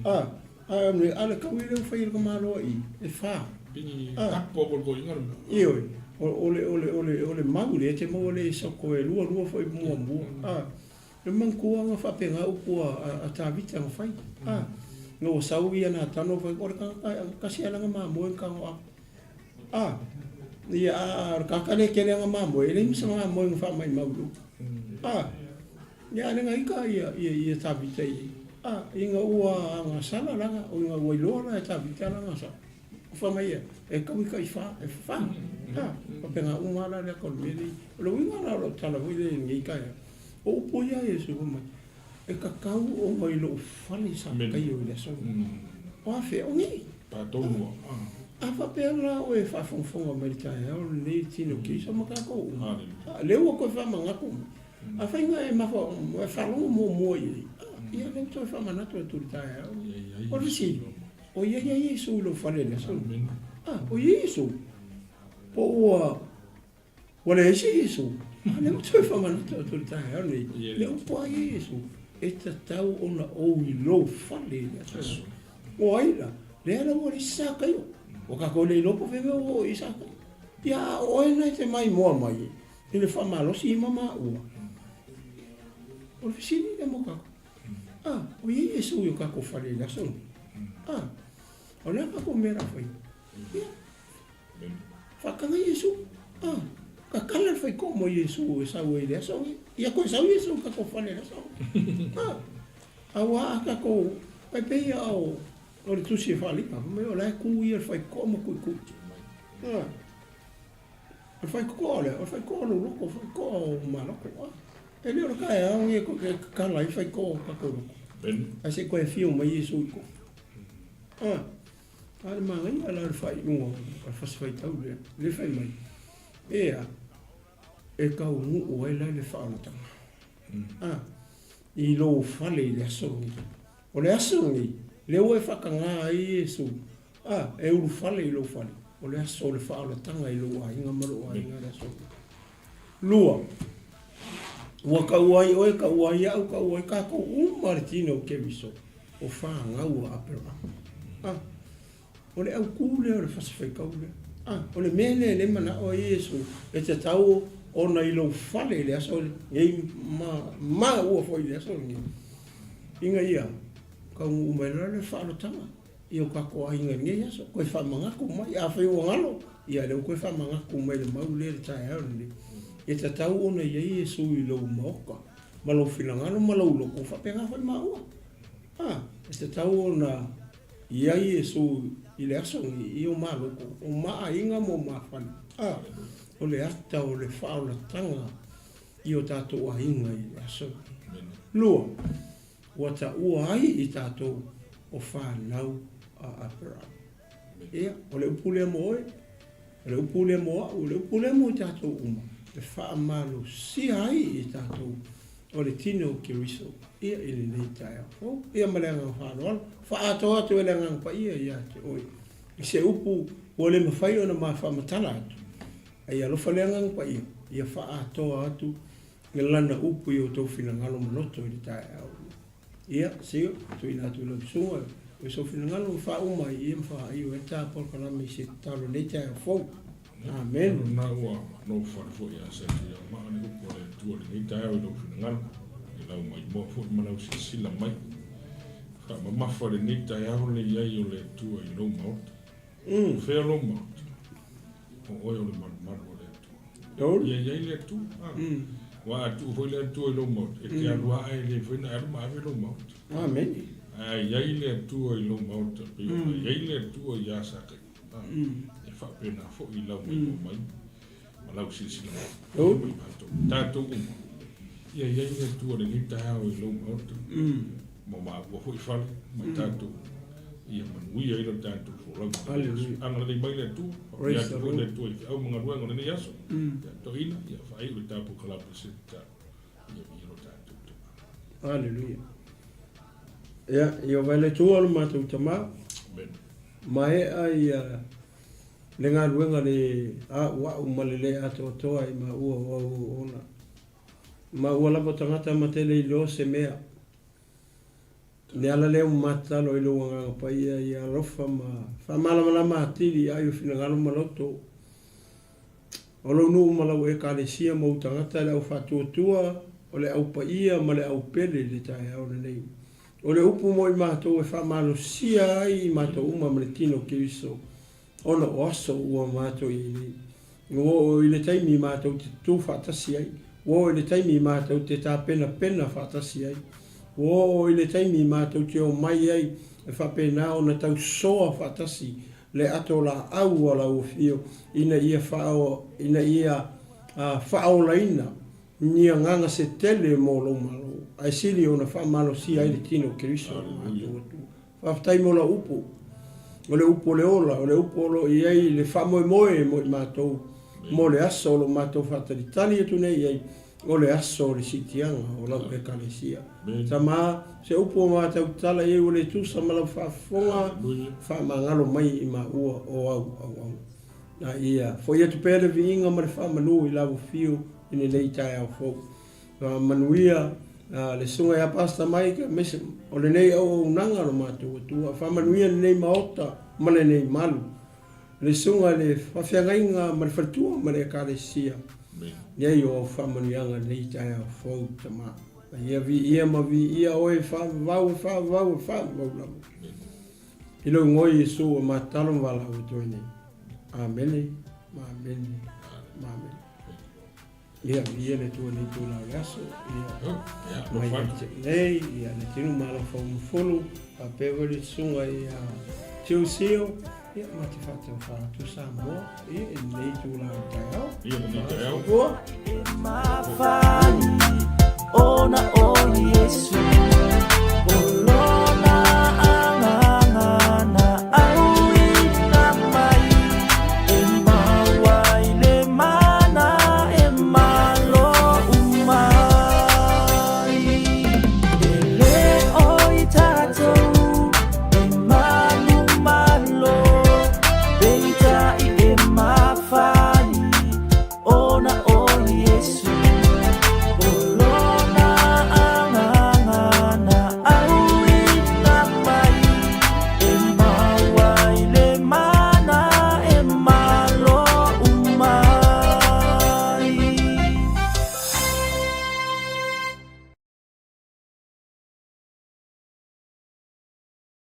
A, a, a le taui lea ua fai e le tamaloa i, e fa. Pigi tapo ko le koiga le mea. Ioe, o le, o le, o le, o le mau lea e te maua lea i soko e lua, lua foi muamua. A, le manatua na faapena upu a Tavita na fai. A, na ua sau ia Natano fai, o le tagata e tasi lava lana mamoe na tago atu. A, ia, a, o le tagata lea e tele ana mamoe, e leai ma sana mamoe na faamaimau i uta. A, ia, a le na ita ia, ia, ia Tavita i, a, ina ua agasala lana, o ina ua iloa la e Tavita lana sala, ua fai mai ia, e tau i tai fa, e fa, a, faapena uma lava la lea tau le mea lea. O le uiga la o lau tala foi lea i lenei taeao, o upu ia a Iesu fai mai. E tatau ona i lou fale Sakaio i le aso lenei. O afea? O nei. A faapea la oe e faafogafoga mai i le taeao lenei i le tino Keriso ma tatou uma, a lea ua toe faamanatu mai. Afai na e mafa, e faalogo muamua i ai, ia lea ua toe faamanatu atu i le taeao lenei. O le fesili, o i ai a Iesu i lou fale i le aso lenei? A, o i ai Iesu? Po ua Ua leai se Iesu. A lea ua toe faamanatu atu i le taeao lenei, le upu a Iesu, e tatau ona ou i lou fale i le aso. O ai la? Lea la ua leai se Sakaio. Ua tatou le iloa po o fea mea ua oo i ai Sakaio. Ia, a o oe na e te maimoa mai i le faamalosi ma maua. O le fesili lea mo tatou. A, o i ai Iesu i o tatou fale i le aso lenei? A, o le a tatou mea o le a fai? Ia. Faataga Iesu. Ah, kakala le faitoa mo Iesu e sau ai i le aso lenei. Ia toe sau Iesu i tatou fale i le aso lenei. Ah, auā a tatou, e pei ia o, o le tusi e faalima, fai mai o la e tu ia le faitoa ma tuitui. Ah, o le faitoa lea, o le faitoa o lou loto, o le faitoa o maloto. Ah, e le o le taeao lenei e kakala ai le faitoa o tatou loto. Ae se i toe afio mai Iesu i tua. Ah. A le manaia la o le faaiuga o le fasi faitau lea, lea fai mai, ea, e taunuu ai la le faaolataga. A, i lou fale i le aso lenei. O le aso lenei, lea ua e faataga ai Iesu, a, e ulufale i lou fale, o le aso o le faaolataga i lou aiga ma lou aiga le aso lenei. Lua, ua taua ai oe, taua ai au, taua ai tatou uma le tino o Keriso, o fanau a Aperahama. A, o le autū lea o le fasi faitau lea. A, o le mea lea e le manao ai Iesu, e tatau ona i lou fale i le aso lenei ma maua foi i le aso lenei, ina ia taunuu mai loa le faaolotaga i o tatou aiga i lenei aso, toe faamanatu mai. Afai ua galo, ia lea ua toe faamanatu mai le mau lea i le taeao lenei. E tatau ona i ai Iesu i lou maota ma lou finagalo ma lou loto, faapena foi maua. A, e tatau ona i ai Iesu i le aso lenei i o ma loto, o ma aiga ma o ma fale. A, o le ata o le faaolataga i o tatou aiga i le aso lenei. Lua, ua taua ai i tatou o fanau a Aperahama. Ia, o le upu lea mo oe, o le upu lea mo au, o le upu lea mo i tatou uma, e faamalosia ai i tatou o le tino o Keriso, ia, i lenei taeao fou. Ia, ma le agaga faaaloalo, faaatoa atu e le Agaga Paia ia te oe i se upu ua le mafai ona ma faamatala atu, a ia alofa le Agaga Paia, ia faaatoa atu Lana upu i outou finagalo ma loto i le taeao. Ia, sio, tuuina atu i lau susuga, o sou finagalo ua faauma ai ia ma faaiu ai le ta polokalame i se tatalo i lenei taeao fou. Amene. Lena ua nofo fale foi ia Satuiamaa le upu a le Atua i lenei taeao i lou finagalo, i lau maimoa foi ma lau silasila mai. Faamamafa lenei taeao le i ai o le Atua i lou maota. O fea lou maota? O oe o le malumalu o le Atua. Ia i ai le Atua. Aua a tuu foi le Atua i lou maota, e te alu lava ae le mafai ona e alu ma ave lou maota. Amene. Ae a i ai le Atua i lou maota, pei ona i ai le Atua ia Sakaia, e faapena foi i lau maimoa mai ma lau silasila mai. Mai matou, tatou uma, ia i ai le Atua i lenei taeao i lou maota, ma maua foi fale ma tatou ia manuia ai lo tatou folauga. Hallelujah. Agalelei mai le Atua, faapea atu foi le Atua i feau ma galuega o lenei aso. Ia toeaina, ia faaiu le tatou polokalame se tatalo. Ia viia lo tatou Tama. Hallelujah. Ia, ia vai le Atua o le matou Tama. Amen. Maea ia le galuega le a'ua'u ma le le atoatoa i maua o au auauna. Maua lava tagata ma te le iloa se mea. Le ala lea ua matatalo ai lou Agaga Paia ia alofa ma faamalamalama atili i ai o finagalo ma loto o lou nuu ma lau Ekalesia ma ou tagata, le au faatuatua, o le au paia ma le au pele i le taeao lenei. O le upu mo i matou e faamalosia ai i matou uma ma le tino o Keriso, ona o aso ua matou i ai nei. Ua oo i le taimi matou te tutū faatasi ai. Ua oo i le taimi matou te tapenapena faatasi ai. Ua oo i le taimi matou te omai ai e faapena ona tausoa faatasi le ato laau a lau afio ina ia ina ia faaolaina ni agaga se tele mo lou Malo. Ae sili ona faamalosia ai le tino o Keriso o lo matou Atua. Faafetai mo lau upu. O le upu o le ola, o le upu o lo o i ai le faamoemoe mo i matou mo le aso o lo o matou faatalitali atu nei i ai, o le aso o le siitiaga o lau Ekalesia. Tama, se upu o matou tala i ai ua le tusa ma lau faafofoga, faamagalo mai i maua o au auauna. A ia foi atu pea le viiga ma le faamanu i lau afio i lenei taeao fou. Faamanuia le susuga ia Pastor Mike aemaise o lenei auaunaga o lo matou Atua. Faamanuia lenei maota ma lenei malu. Le susuga i le faafeagaiga ma le faletua ma le Ekalesia. Iai o au faamanuiaga i lenei taeao fou, Tama. A ia viia ma viia oe e faavavau, e faavavau, e faavavau lava. I lou igoa Iesu ua matalo ma valaau atu ai nei. Amene, ma amene, ma amene. Ia, viia le Atua i lenei itula o le aso. Ia, mai ia te nei, ia le tino ma alofa umufulu, faapea foi le susuga ia Tiusio, ia ma te faatalofa atu Samoa, ia i lenei itula o le taeao. Ia, lenei taeao. Ua. E mafai ona o Iesu.